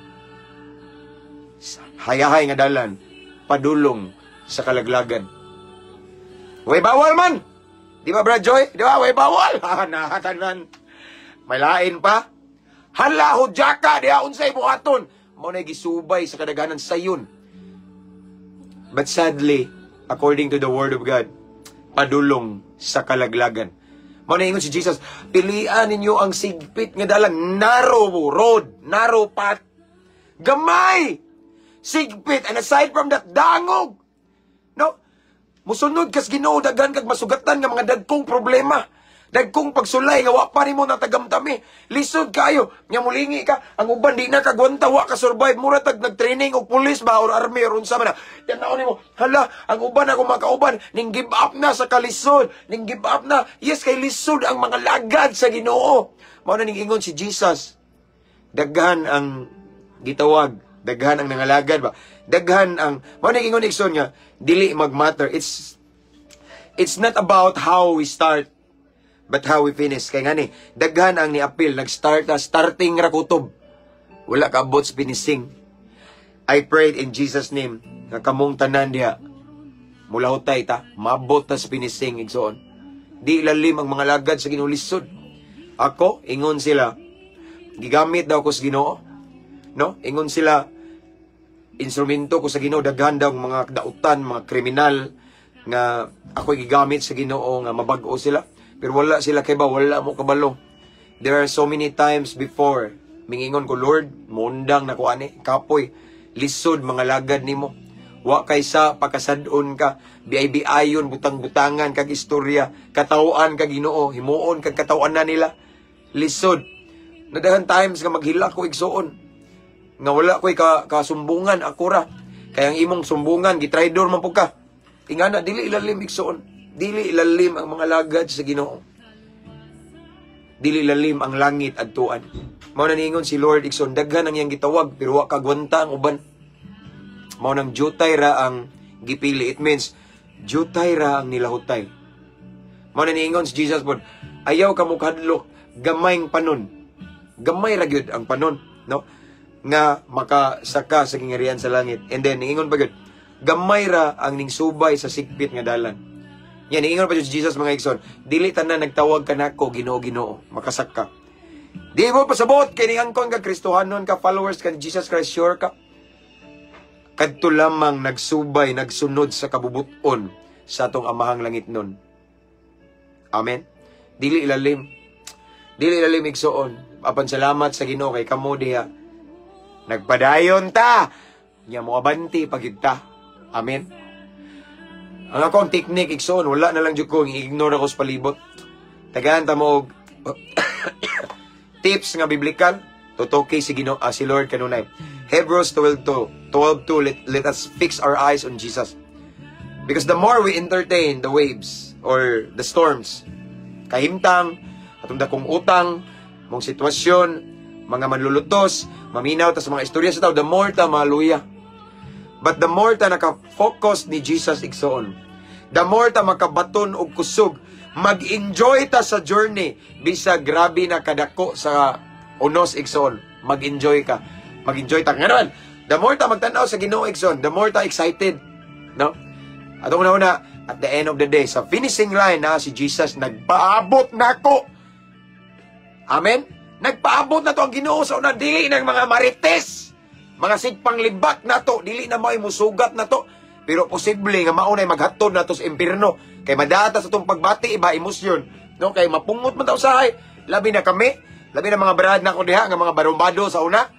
sa hayahay nga dalan, padulong sa kalaglagan. Way bawal man! Di ba, Brad Joy? Di ba? Way bawal! Nahatanan. May lain pa. Hala, hudyaka! Diha, unsay buhaton? Mao na gisubay sa kadaghanan sayon. But sadly, according to the word of God, padulong sa kalaglagan. Mao na ingon si Jesus, pilian ninyo ang sigpit nga dalan, narrow road, narrow path. Gamay! Sigpit, and aside from that, dangog! No? Musunod kas Ginoo, daghan kag masugatan nga mga dagkong problema. Dagkong pagsulay nga wa pa nimo natagamtami. Lisod kayo nga mulingi ka. Ang uban di na kagwanta, wa ka survive. Mura tag nag-training og pulis ba or army or unsa man na. Tan-aw nimo, hala, ang uban ako makauban ning give up na sa kalisod, ning give up na. Yes, kay lisod ang mga lagad sa Ginoo. Mao na ning ingon si Jesus. Daghan ang gitawag, daghan ang nangalagad ba. Daghan ang mao ning ingon, igsoon, nga dili magmatter. It's not about how we start but how we finish. Kay ngani, daghan ang niapil, nag-start na, starting ra kutob. Wala kaabot sa finishing. I prayed in Jesus' name nga kamong tanan diha mulahutay ta, mabot ta sa finishing, igsoon. Di lalim ang mga lagad sa Ginoo, lisod. Ako, ingon sila, gigamit daw ko sa Ginoo. No? Ingon sila, instrumento ko sa Ginoo, daghan daw mga dautan, mga kriminal nga ako gigamit sa Ginoo nga mabag-o sila. Pero wala sila kay ba, wala mo kabalo. There are so many times before, mingingon ko, "Lord, mundang na ko ani, kapoy, lisod mga lagad nimo. Wa kay sa pakasadon ka, biay-biayon, butang-butangan kag istorya, katawan kag Ginoo, himuon kag katawan na nila. Lisod." Nadaghan times nga maghilak ko, igsuon. Nga wala ko'y kasumbungan, ako ra. Kaya ang imong sumbungan, gitraidor man po ka. Ingana, dili ilalim, igsuon. Dili ilalim ang mga lagad sa Ginoo. Dili lalim ang langit adtuan. Mao na niingon si Lord, igsoon, daghan ang iyang gitawag pero wa kagwanta ang uban. Mao nang jutay ra ang gipili. It means jutay ra ang nilahutay. Mao na niingon si Jesus pod, ayaw ka mokadlok, gamayng panon. Gamay ra gyud ang panon, no? Nga makasaka sa gingarian sa langit. And then niingon pa gyud, gamay ra ang ningsubay sa sikpit nga dalan. Yan, niingon pa gyud si Jesus, mga igsoon, dili tanan nagtawag kanako, "Ginoo, Ginoo," makasaka. Di mo pasabot kay niangkon ka Kristohanon ka, followers ka ni Jesus Christ, sure ka. Kadto lamang nagsubay, nagsunod sa kabubuton sa atong Amahang langitnon. Amen. Dili ilalim. Dili ilalim, igsoon. Apan salamat sa Ginoo kay kamo diha. Nagpadayon ta. Nya mo abanti pagyud ta. Amen. Ang akong technique, igsoon, wala na lang jud ko i-ignore ako sa palibot. Tagaan ta mo og tips nga biblical. Tutoki si Ginoo, si Lord kanunay. Hebrews 12:2, 12:2, let us fix our eyes on Jesus. Because the more we entertain the waves or the storms, kahimtang, atong dakong utang, mong sitwasyon, mga manlulutos, maminaw ta sa mga istorya sa tao, the more ta maluya. But the more ta naka-focus ni Jesus, igsoon, the more ta makabaton og kusog, mag-enjoy ta sa journey, bisag grabe na kadako sa unos, igsoon, mag-enjoy ka. Mag-enjoy ta. Nga naman, the more ta magtanaw sa Ginoo, igsoon, the more ta excited. No? At una-una, at the end of the day, sa finishing line na si Jesus, nagpaabot nako. Amen? Nagpaabot na to ang Ginoo sa una, dili ng mga marites. Mga sigpang libak na to, dili na mo'y musugat na to. Pero posible nga maunay maghatod na to sa impierno. Kay madata sa itong pagbati, iba emosyon. No? Kay mapungot man ta usahay. Labi na kami, labi na mga brad na ko diha, nga mga barumbado sa una.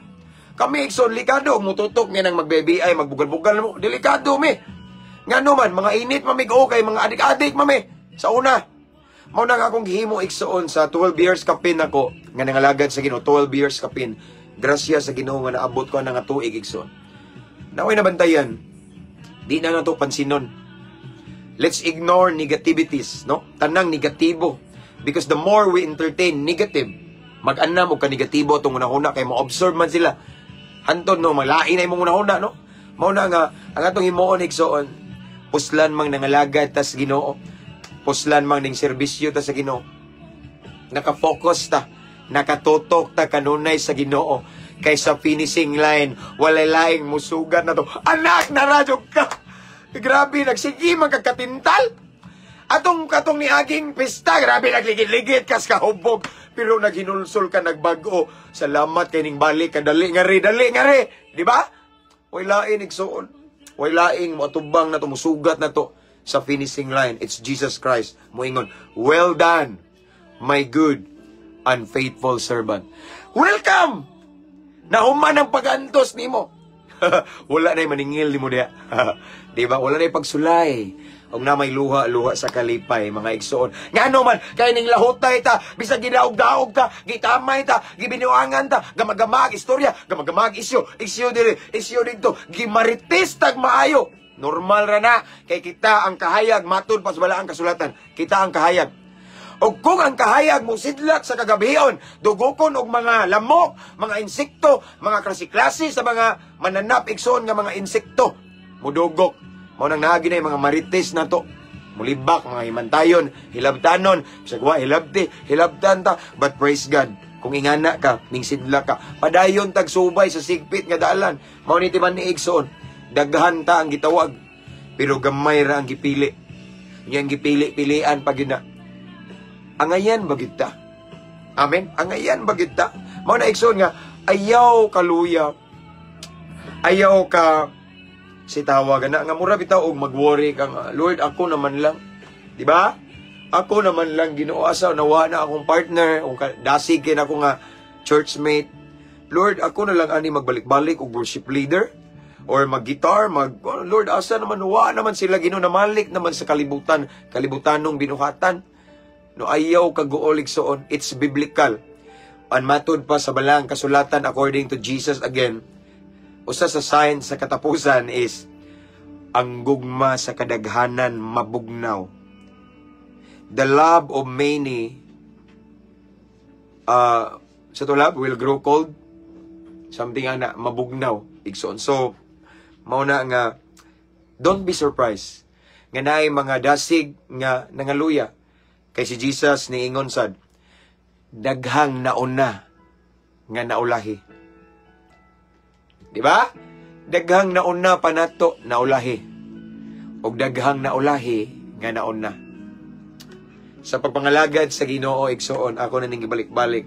Kami, igsoon, delikado, mututok nga nang magbebi ay magbugal-bugal mo. Delikado mi. Nga man, mga init mamig okay, mga adik-adik mami sa una. Mao na nga akong gihimo, igsoon, sa 12 years kapin ako nga nangalagad sa Ginoo, 12 years kapin. Grasya sa Ginoo nga naabot ko na nga tuig, igsoon. Naoy nabantayan. Di na nato pansinon. Let's ignore negativities, no? Tanang negatibo. Because the more we entertain negative, mag-anam og ka negatibo atong hunahuna kay mo-observe man sila. Hantod no, malain na imong hunahuna, no? Mao na nga ang atong himuon, igsoon, puslan mang nangalagad tas Ginoo. Puslan mang ning serbisyo ta sa Ginoo. Naka-focus ta, nakatutok ta kanunay sa Ginoo kay sa finishing line walay laing musugat na to. Anak, naradyo ka. Grabe, nagsige man kag katintal. Atong katong niaging pista, grabe nagligid-ligid kas kahubog. Pero naghinulsol ka, nagbag-o. Salamat kay ning balik ka, dali nga ri, dali nga ri. Di ba? Way lain, igsoon. Way laing moatubang na to, musugat na to sa finishing line. It's Jesus Christ. Moingon, "Well done, my good and faithful servant. Welcome! Nahuman ang pag-antos nimo." Wala na maningil nimo diha. Di ba? Wala na pagsulay. Og na may luha, luha sa kalipay, mga igsoon. Ngano man, kay ning lahutay ta, bisag gidaog-daog ta, gitamay ta, gibinuangan ta, gamagamag istorya, gamagamag isyo, isyo diri, isyo didto, gimarites tag maayo. Normal ra na, kay kita ang kahayag, matud pa sa balaang kasulatan, kita ang kahayag. Og kung ang kahayag mo sidlak sa kagabhion, dugokon og mga lamok, mga insekto, mga klase-klase sa mga mananap, igsoon, nga mga insekto, mudugok. Mao nang naagi na yung mga marites na to. Mulibak, mga himantayon, hilabtanon, bisag wa hilabti, hilabtan ta. But praise God, kung ingana ka, ning sidlak ka, padayon tagsubay sa sigpit nga dalan. Mao ni timan ni igsoon, daghan ta ang gitawag, pero gamay ra ang gipili. Nya ang gipili-pilian pag yun na. Angayan ba gyud ta? Amen? Angayan ba gyud ta? Mao na, igsoon, nga ayaw kaluya. Ayaw ka si tawagan na nga mura bitaw og mag-worry ka nga, "Lord, ako naman lang." Di ba? "Ako naman lang, Ginoo, asa nawa na akong partner o dasig kay nako nga churchmate. Lord, ako na lang ani magbalik-balik og worship leader or mag-guitar, mag oh, Lord, asa naman wa naman sila, Ginoo, namalik naman sa kalibutan, kalibutanong binuhatan." No, ayaw kaguol, igsoon, it's biblical. An matud pa sa balang kasulatan, according to Jesus again, usa sa sign sa katapusan is ang gugma sa kadaghanan mabugnaw. The love of many Sa tulab will grow cold, something ana, mabugnaw, igsoon. So mao na nga don't be surprised nga naay mga dasig nga nangaluya, kay si Jesus niingon sad, daghang nauna nga naulahi. Di ba? Daghang nauna pa nato naulahi. Ug daghang naulahi nga nauna. Sa pagpangalagad sa Ginoo, igsoon, ako na ning gibalik-balik.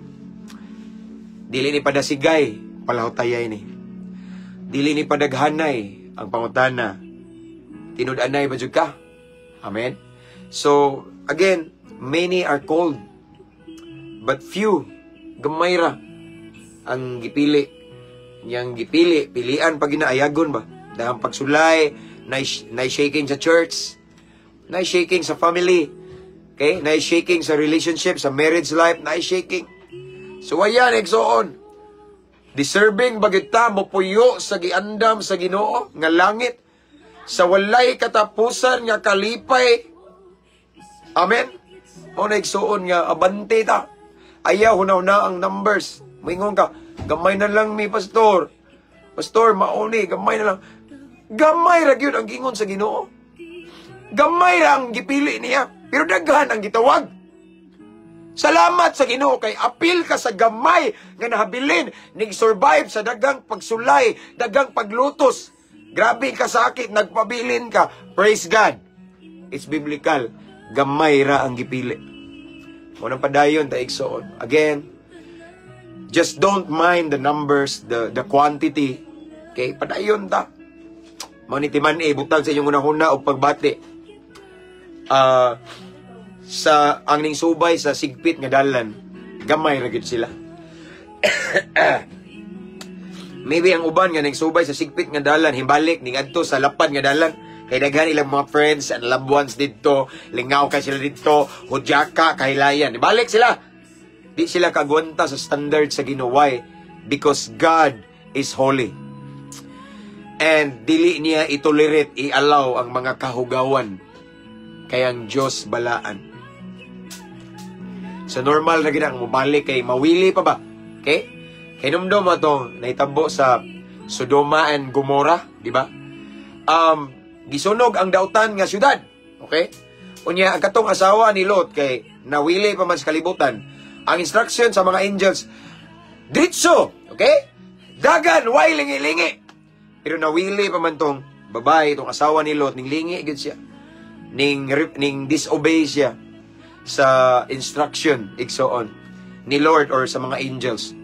Dili ni padasigay, palahutayay ni. Dili ni padaghanay ang pangutana. Tinud-anay ba jud ka? Amen. So, again, many are called, but few, gamay ra ang gipili. Yang gipili, pilian pag ginaayagon ba? Dahang pagsulay, na shaking sa church, na shaking sa family, okay? Na shaking sa relationship, sa marriage life, na shaking. So ayan, igsoon. Deserving ba kita mopuyo sa giandam sa Ginoo nga langit, sa walay katapusan nga kalipay? Amen. Mao na, igsuon, nga abante ta. Ayaw hunaw na ang numbers. Moingon ka, "Gamay na lang mi, pastor. Pastor, mauni, gamay na lang." Gamay ra gyud ang gingon sa Ginoo. Gamay ra ang gipili niya. Pero daghan ang gitawag. Salamat sa Ginoo kay apil ka sa gamay nga nahabilin, nig survive sa daghang pagsulay, daghang paglutos. Grabe ka sakit, nagpabilin ka. Praise God. It's biblical. Gamay ra ang gipili. Mao nang padayon ta, igsoon. Again, just don't mind the numbers, the quantity. Okay, padayon ta. Mao ni timan-i, butang sa inyong hunahuna og pagbati. Sa ang ning subay sa sigpit nga dalan, gamay ra gyud sila. Maybe ang uban nga ning subay sa sigpit nga dalan, himbalik ning adto sa lapad nga dalan kay daghan ilang mga friends and loved ones didto, lingaw kay sila didto, hudyaka kahilayan. Ibalik sila. Di sila kagwanta sa standard sa Ginoo. Why? Because God is holy. And dili niya itolerate, i-allow ang mga kahugawan. Kay ang Diyos balaan. Sa normal na gina ang mubalik kay mawili pa ba? Okay? Kay numdum atong nahitabo sa Sodoma and Gomorrah, di ba? Gisunog ang dautan nga syudad. Okay? Unya ang katong asawa ni Lot, kay nawili pa man sa kalibutan. Ang instruction sa mga angels, "Diretso, okay? Dagan, way lingi-lingi." Pero nawili pa man tong babae, tong asawa ni Lot, ning lingi gid siya. Ning disobey siya sa instruction, igsoon, ni Lord or sa mga angels.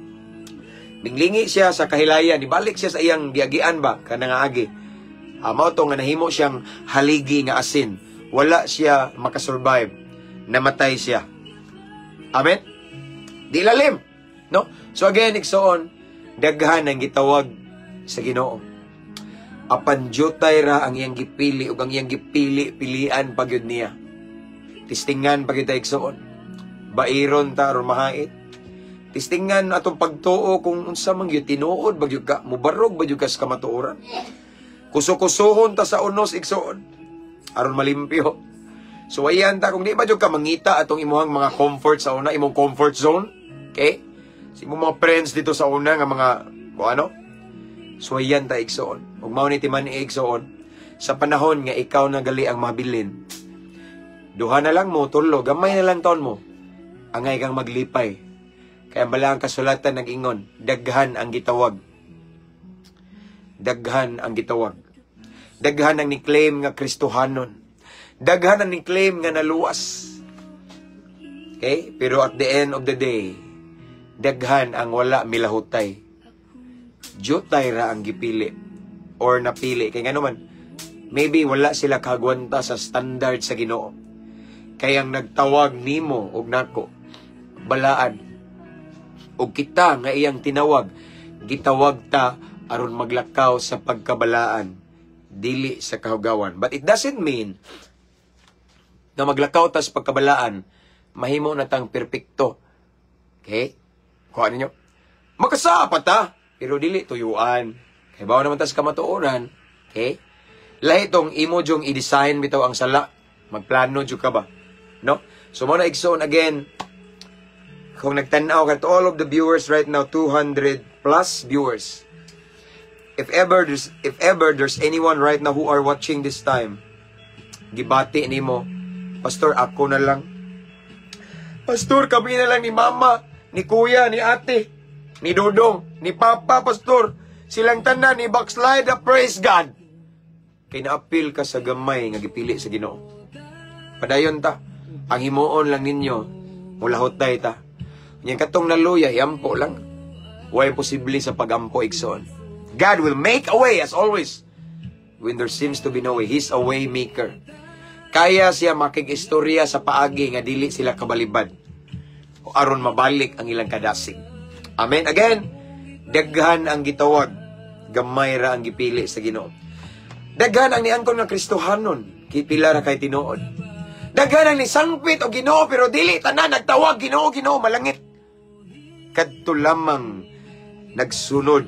Ninglingi siya sa kahilayan, ibalik siya sa iyang giagian ba, kanang agi. Mao to nga nahimo siyang haligi nga asin. Wala siya makasurvive. Namatay siya. Amen? Di lalim. No? So again, igsoon, daghan ang gitawag sa Ginoo. Apan jutay ra ang iyang gipili ug ang iyang gipili, pilian pa gyud niya. Testingan pa gyud ta, igsoon. Bairon ta aron mahait. Testingan atong pagtuo kung unsa man gyud, tinuod ba gyud ka, mubarog ba gyud ka sa kamatuoran. Kuso-kusohon ta sa unos, igsoon, aron malimpyo. So ayan ta, kung di ba gyud ka mangita atong imuhang mga comfort sa una, imong comfort zone. Okay? Sa imong mga friends dito sa una nga mga kung ano. So ayan ta, igsoon. Ug mao ni timan-i, igsoon, sa panahon nga ikaw na gali ang mabilin. Duha na lang mo, tulo, gamay na lang taon mo. Angay kang maglipay. Kaya bala ang kasulatan nag-ingon, daghan ang gitawag. Daghan ang gitawag. Daghan ang ni-claim nga Kristohanon. Daghan ang ni-claim nga naluwas. Okay? Pero at the end of the day, daghan ang wala milahutay. Jutay ra ang gipili or napili. Kay ngano man, maybe wala sila kagwanta sa standard sa Ginoo. Kay ang nagtawag nimo og nako, balaan. Og kita nga iyang tinawag, gitawag ta aron maglakaw sa pagkabalaan, dili sa kahugawan. But it doesn't mean na maglakaw ta sa pagkabalaan, mahimo na tang perpekto. Okay? Kuha ninyo. Makasapa ta, pero dili tuyuan. Kay bawo naman ta sa kamatuoran. Okay? Lahi tong imo jung i-design bitaw ang sala. Magplano jud ka ba? No? So mao na, igsoon, again, Kung nagtanaw ka, to all of the viewers right now, 200 plus viewers. If ever there's anyone right now who are watching this time, gibati nimo, "Pastor, ako na lang. Pastor, kami na lang ni Mama, ni Kuya, ni Ate, ni Dodong, ni Papa, Pastor. Silang tanan, ni backslide, praise God." Kay naapil ka sa gamay nga gipili sa Ginoo. Padayon ta. Ang himuon lang ninyo, mulahutay ta. Nya katong naluya, iampo lang. Way posible sa pagampo, igsoon. God will make a way as always. When there seems to be no way, He's a way maker. Kaya siya makig-istorya sa paagi nga dili sila kabalibad. O aron mabalik ang ilang kadasig. Amen. Again, daghan ang gitawag, gamay ra ang gipili sa Ginoo. Daghan ang niangkon nga Kristohanon, pila ra kay tinuod. Daghan ang nisangpit og Ginoo, pero dili tanan nagtawag "Ginoo, Ginoo" malangit. Kadto lamang nagsunod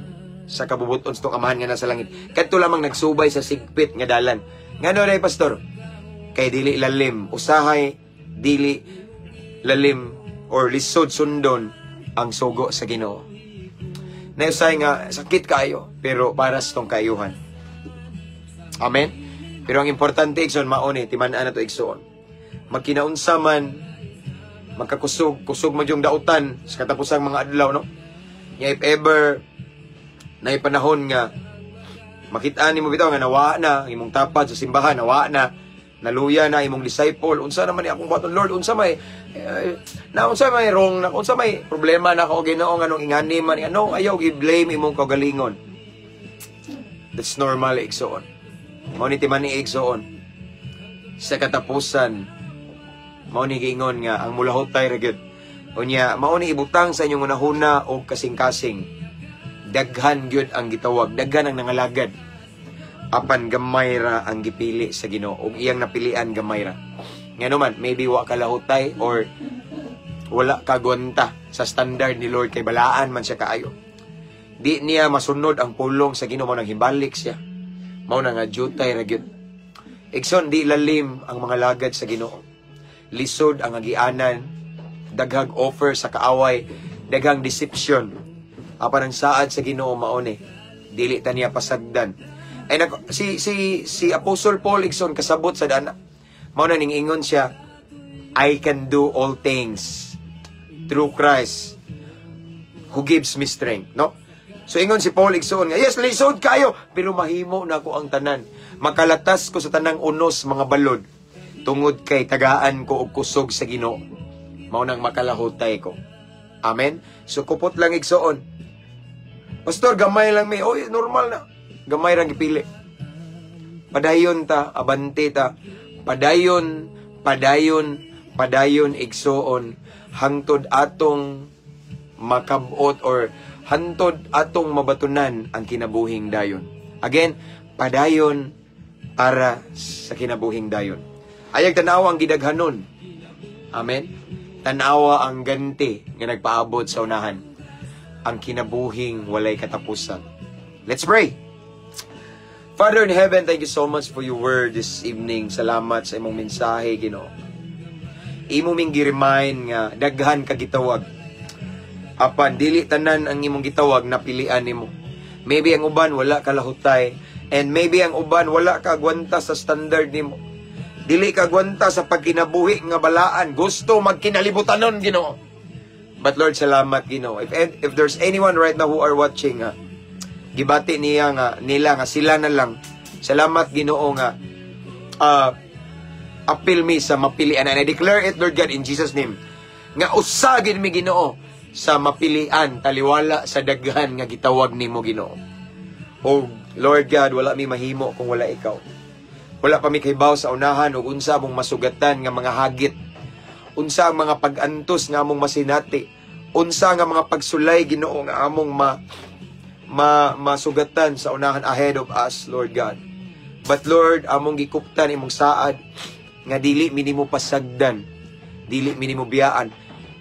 sa kabubuton sa Amahan nga nasa langit. Kadto lamang nagsubay sa sigpit nga dalan. Ngano day, Pastor? Kay dili lalim, usahay dili lalim or lisod sundon ang sugo sa Ginoo. Nausay nga sakit kaayo, pero para sa tong kaayuhan. Amen. Pero ang importante, igsoon, mao ni timan-an na to, igsoon. Magkinaunsa man, magkakusog, kusog man yung dautan sa katapusang mga adlaw, no? Nya if ever na panahon nga makita nimo bitaw nga nawa na ang imong tapad sa simbahan, nawa na, naluya na imong disciple, "Unsa naman ni akong buhaton, Lord? Unsa may na unsa may wrong na, unsa may problema na ako, Ginoo, nganong ingani man?" Ano, ayaw i-blame imong kaugalingon. That's normal, igsoon. Mao ni timan-i, igsoon, sa katapusan mao ni giingon nga ang mulahutay ra gyud. Unya mao ni ibutang sa inyong hunahuna og kasing-kasing: daghan gyud ang gitawag, daghan ang nangalagad, apan gamay ra ang gipili sa Ginoo, ug iyang napilian gamay ra. Ngano man, maybe wa ka lahutay or wala ka gwanta sa standard ni Lord, kay balaan man siya kaayo. Di niya masunod ang pulong sa Ginoo, mao nang hibalik siya. Mao na nga jutay ra gyud. Igsoon, di lalim ang mga lagad sa Ginoo. Lisod ang agianan, daghag offer sa kaaway, daghang deception. Apan ang saad sa Ginoo mao ni, dili ta niya pasagdan. Ay nako, si Apostle Paul, igsoon, kasabot sa dana. Mao na ning ingon siya, "I can do all things through Christ who gives me strength," no? So ingon si Paul, igsoon, nga yes, lisod kayo, pero mahimo na ko ang tanan. Makalatas ko sa tanang unos mga balod tungod kay tagaan ko og kusog sa Ginoo. Mao nang makalahutay ko. Amen. So kupot lang, igsoon. "Pastor, gamay lang mi." Oy, normal na. Gamay rang gipili. Padayon ta, abante ta. Padayon, padayon, padayon, igsoon, hangtod atong makabot or hantod atong mabatunan ang kinabuhing dayon. Again, padayon para sa kinabuhing dayon. Ayag tanawa ang gidaghanon. Amen. Tanawa ang ganti nga nagpaabot sa unahan. Ang kinabuhing walay katapusan. Let's pray. Father in heaven, thank you so much for your word this evening. Salamat sa imong mensahe, Ginoo. Imo ming gi-remind nga daghan ka gitawag. Apan dili tanan ang imong gitawag napilian nimo. Maybe ang uban wala ka lahutay and maybe ang uban wala ka agwanta sa standard nimo. Dili ka agwanta sa pagkinabuhi nga balaan. Gusto magkinalibutanon, Ginoo. But Lord, salamat, Ginoo. If there's anyone right now who are watching, gibati niya nga nila nga sila na lang. Salamat, Ginoo, nga apil mi sa mapilian, and I declare it, Lord God, in Jesus' name, nga usa gid mi, Ginoo, sa mapilian taliwala sa daghan nga gitawag nimo, Ginoo. Oh Lord God, wala mi mahimo kung wala ikaw. Wala pa mi kahibaw sa unahan ug unsa among masugatan nga mga hagit, unsa ang mga pag-antos nga among masinati, unsa nga mga pagsulay, Ginoo, nga among ma, ma masugatan sa unahan ahead of us, Lord God. But Lord, among gikuptan imong saad nga dili mi nimo pasagdan, dili mi nimo biyaan.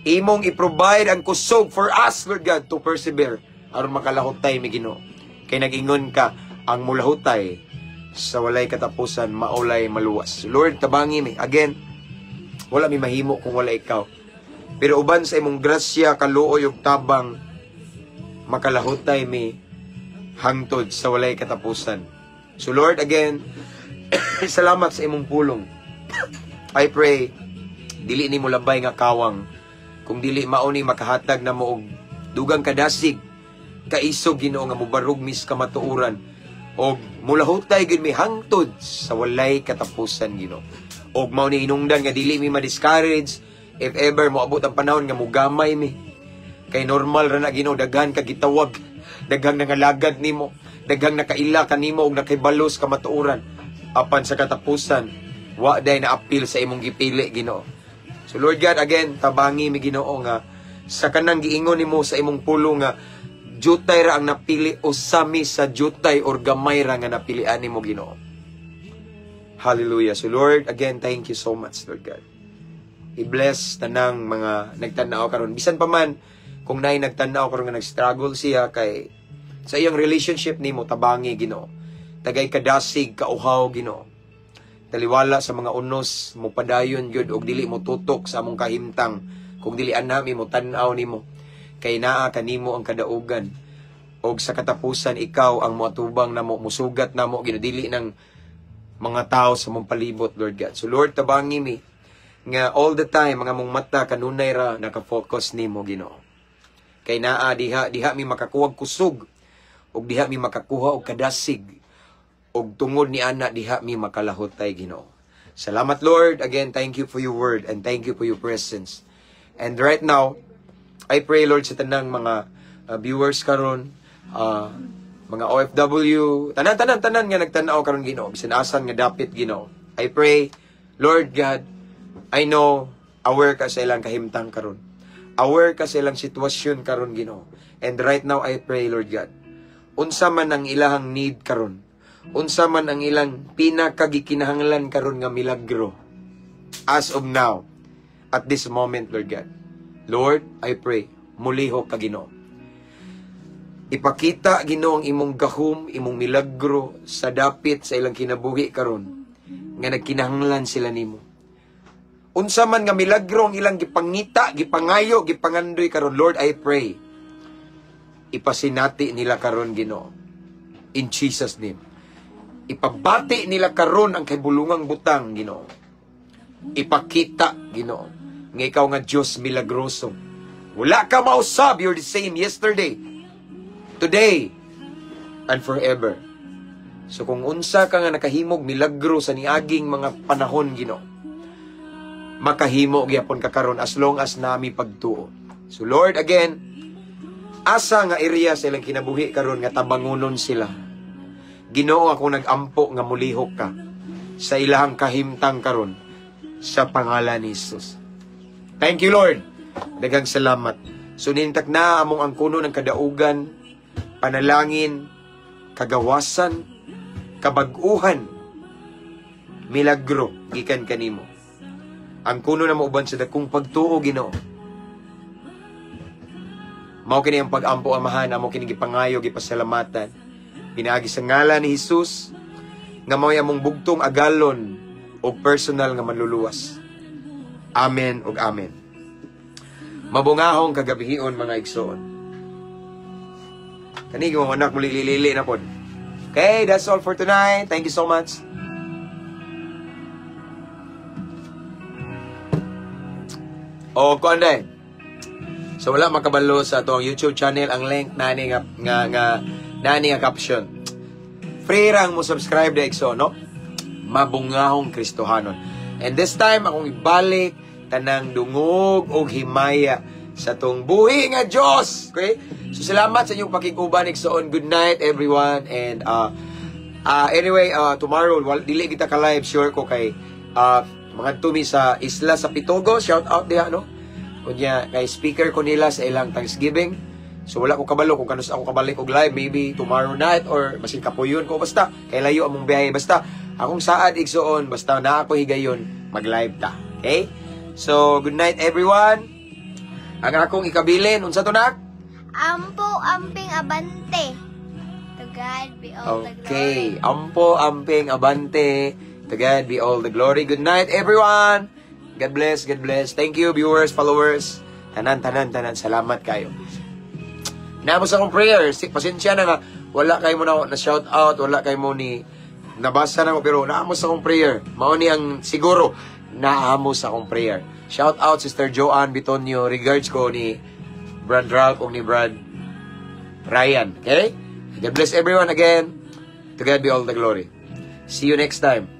Imong i-provide ang kusog for us, Lord God, to persevere aron makalahutay mi, Ginoo. Kay nag-ingon ka, ang mulahutay sa walay katapusan maulay maluwas. Lord, tabangi mi. Again, wala mi mahimo kung wala ikaw. Pero uban sa imong grasya, kaluoy ug tabang, makalahutay mi hangtod sa walay katapusan. So Lord, again, salamat sa imong pulong. I pray dili nimo labay nga kawang kung dili mao ni makahatag namo og dugang kadasig, kaisog, Ginoo, nga mobarog mi sa kamatuoran og mulahutay gyud mi hangtod sa walay katapusan, Ginoo. Og mao ni hinungdan nga dili mi ma-discourage if ever moabot ang panahon nga mugamay mi. Kay normal ra na, Ginoo, daghan ka gitawag, daghang nangalagad nimo, daghang nakaila kanimo og nakahibalo sa kamatuoran. Apan sa katapusan, wa day naapil sa imong gipili, Ginoo. So Lord God, again, tabangi mi, Ginoo, nga sa kanang giingon nimo sa imong pulong nga jutay ra ang napili, usa mi sa jutay or gamay ra nga napilian nimo, Ginoo. Hallelujah. So Lord, again, thank you so much, Lord God. I-bless tanang mga nagtanaw karon. Bisan pa man kung naay nagtanaw karon nga nag-struggle siya kay sa iyang relationship nimo, tabangi, Ginoo. Tagay kadasig, kauhaw, Ginoo. Taliwala sa mga unos, mo padayon gyud og dili mo tutok sa among kahimtang kung dili anami mo tan-aw nimo. Kay naa kanimo ang kadaugan. Og sa katapusan, ikaw ang moatubang namo, musugat namo, Ginoo, dili ng mga tao sa mong palibot, Lord God. So Lord, tabangi mi nga all the time mga mong mata kanunay ra naka-focus nimo, Ginoo. Kay naa diha, diha mi makakuha og kusog ug diha mi makakuha og kadasig ug tungod ni ana, diha mi makalahutay, Ginoo. Salamat, Lord. Again, thank you for your word and thank you for your presence. And right now, I pray, Lord, sa tanang mga viewers karon, mga OFW, tanan tanan tanan nga nagtan-aw karon, Ginoo, bisan asan nga dapit, Ginoo. I pray, Lord God, I know aware ka sa ilang kahimtang karon. Aware ka sa ilang sitwasyon karon, Ginoo. And right now I pray, Lord God, unsa man ang ilahang need karon, unsa man ang ilang pinakagikinahanglan karon nga milagro as of now, at this moment, Lord God. Lord, I pray, mulihok ka, Ginoo. Ipakita, Ginoo, ang imong gahom, imong milagro sa dapit sa ilang kinabuhi karon nga nagkinahanglan sila nimo. Unsa man nga milagro ang ilang gipangita, gipangayo, gipangandoy karon, Lord, I pray, ipasinati nila karon, Ginoo. In Jesus' name. Ipabati nila karon ang kahibulungang butang, Ginoo. Ipakita, Ginoo, nga ikaw nga Dios milagroso. Wala ka mausab, you're the same yesterday, today, and forever. So kung unsa ka nga nakahimog milagro sa niaging mga panahon, Ginoo, makahimo gyapon ka karon as long as nami pagtuo. So Lord, again, asa nga area sa ilang kinabuhi karon nga tabangunon sila, Ginoo, ako nag-ampo nga mulihok ka sa ilahang kahimtang karon sa pangalan ni Jesus. Thank you, Lord. Daghang salamat. So nintak na among ang kuno ng kadaugan, panalangin, kagawasan, kabag-uhan, milagro gikan kanimo. Ang kuno na mauban sa dakong pagtuo, Ginoo. Mao kini ang pag-ampo, Amahan, amo kini gipangayo, gipasalamatan. Pinaagi sa ngalan ni Jesus nga mao'y among bugtong agalon og personal nga manluluwas. Amen ug amen. Mabungahong kagabihion, mga igsoon. Kani mo anak mo lili na pod. Okay, that's all for tonight. Thank you so much. O kuan day. So wala makabalo sa atong YouTube channel, ang link nani nga nani nga caption. Free rang mo subscribe da, igsoon, no? Mabungahong Kristohanon. And this time akong ibalik tanang dungog og himaya sa tong buhi nga Dios. Okay? So salamat sa inyong pakiguban, igsoon. Good night, everyone, and anyway, tomorrow wal, dili kita ka live, sure ko, kay mga tumi sa isla sa Pitogo, shout out diha, no. Unya kay speaker ko nila sa ilang Thanksgiving. So wala ko kabalo kung kanus ako kabalik og live, maybe tomorrow night or basin kapuyon ko, basta kay layo among biyahe. Basta akong saad, igsoon, basta na ako higayon mag-live ta. Okay? So good night, everyone. Ang akong ikabilin, unsa to, nak? Ampo, amping, abante. To God be all the glory. Okay. Ampo, amping, abante. To God be all the glory. Good night, everyone. God bless, God bless. Thank you, viewers, followers. Tanan, tanan, tanan. Salamat kayo. Naa mo sa akong prayer. Pasensya na nga. Wala kayo mo na shout out. Wala kayo mo ni nabasa na ko, pero naa mo sa akong prayer. Mao ni ang siguro naa mo sa akong prayer. Shout out, Sister Joanne Bitonio. Regards ko ni Brad Ralph o ni Brad Ryan. Okay? God bless everyone again. To God be all the glory. See you next time.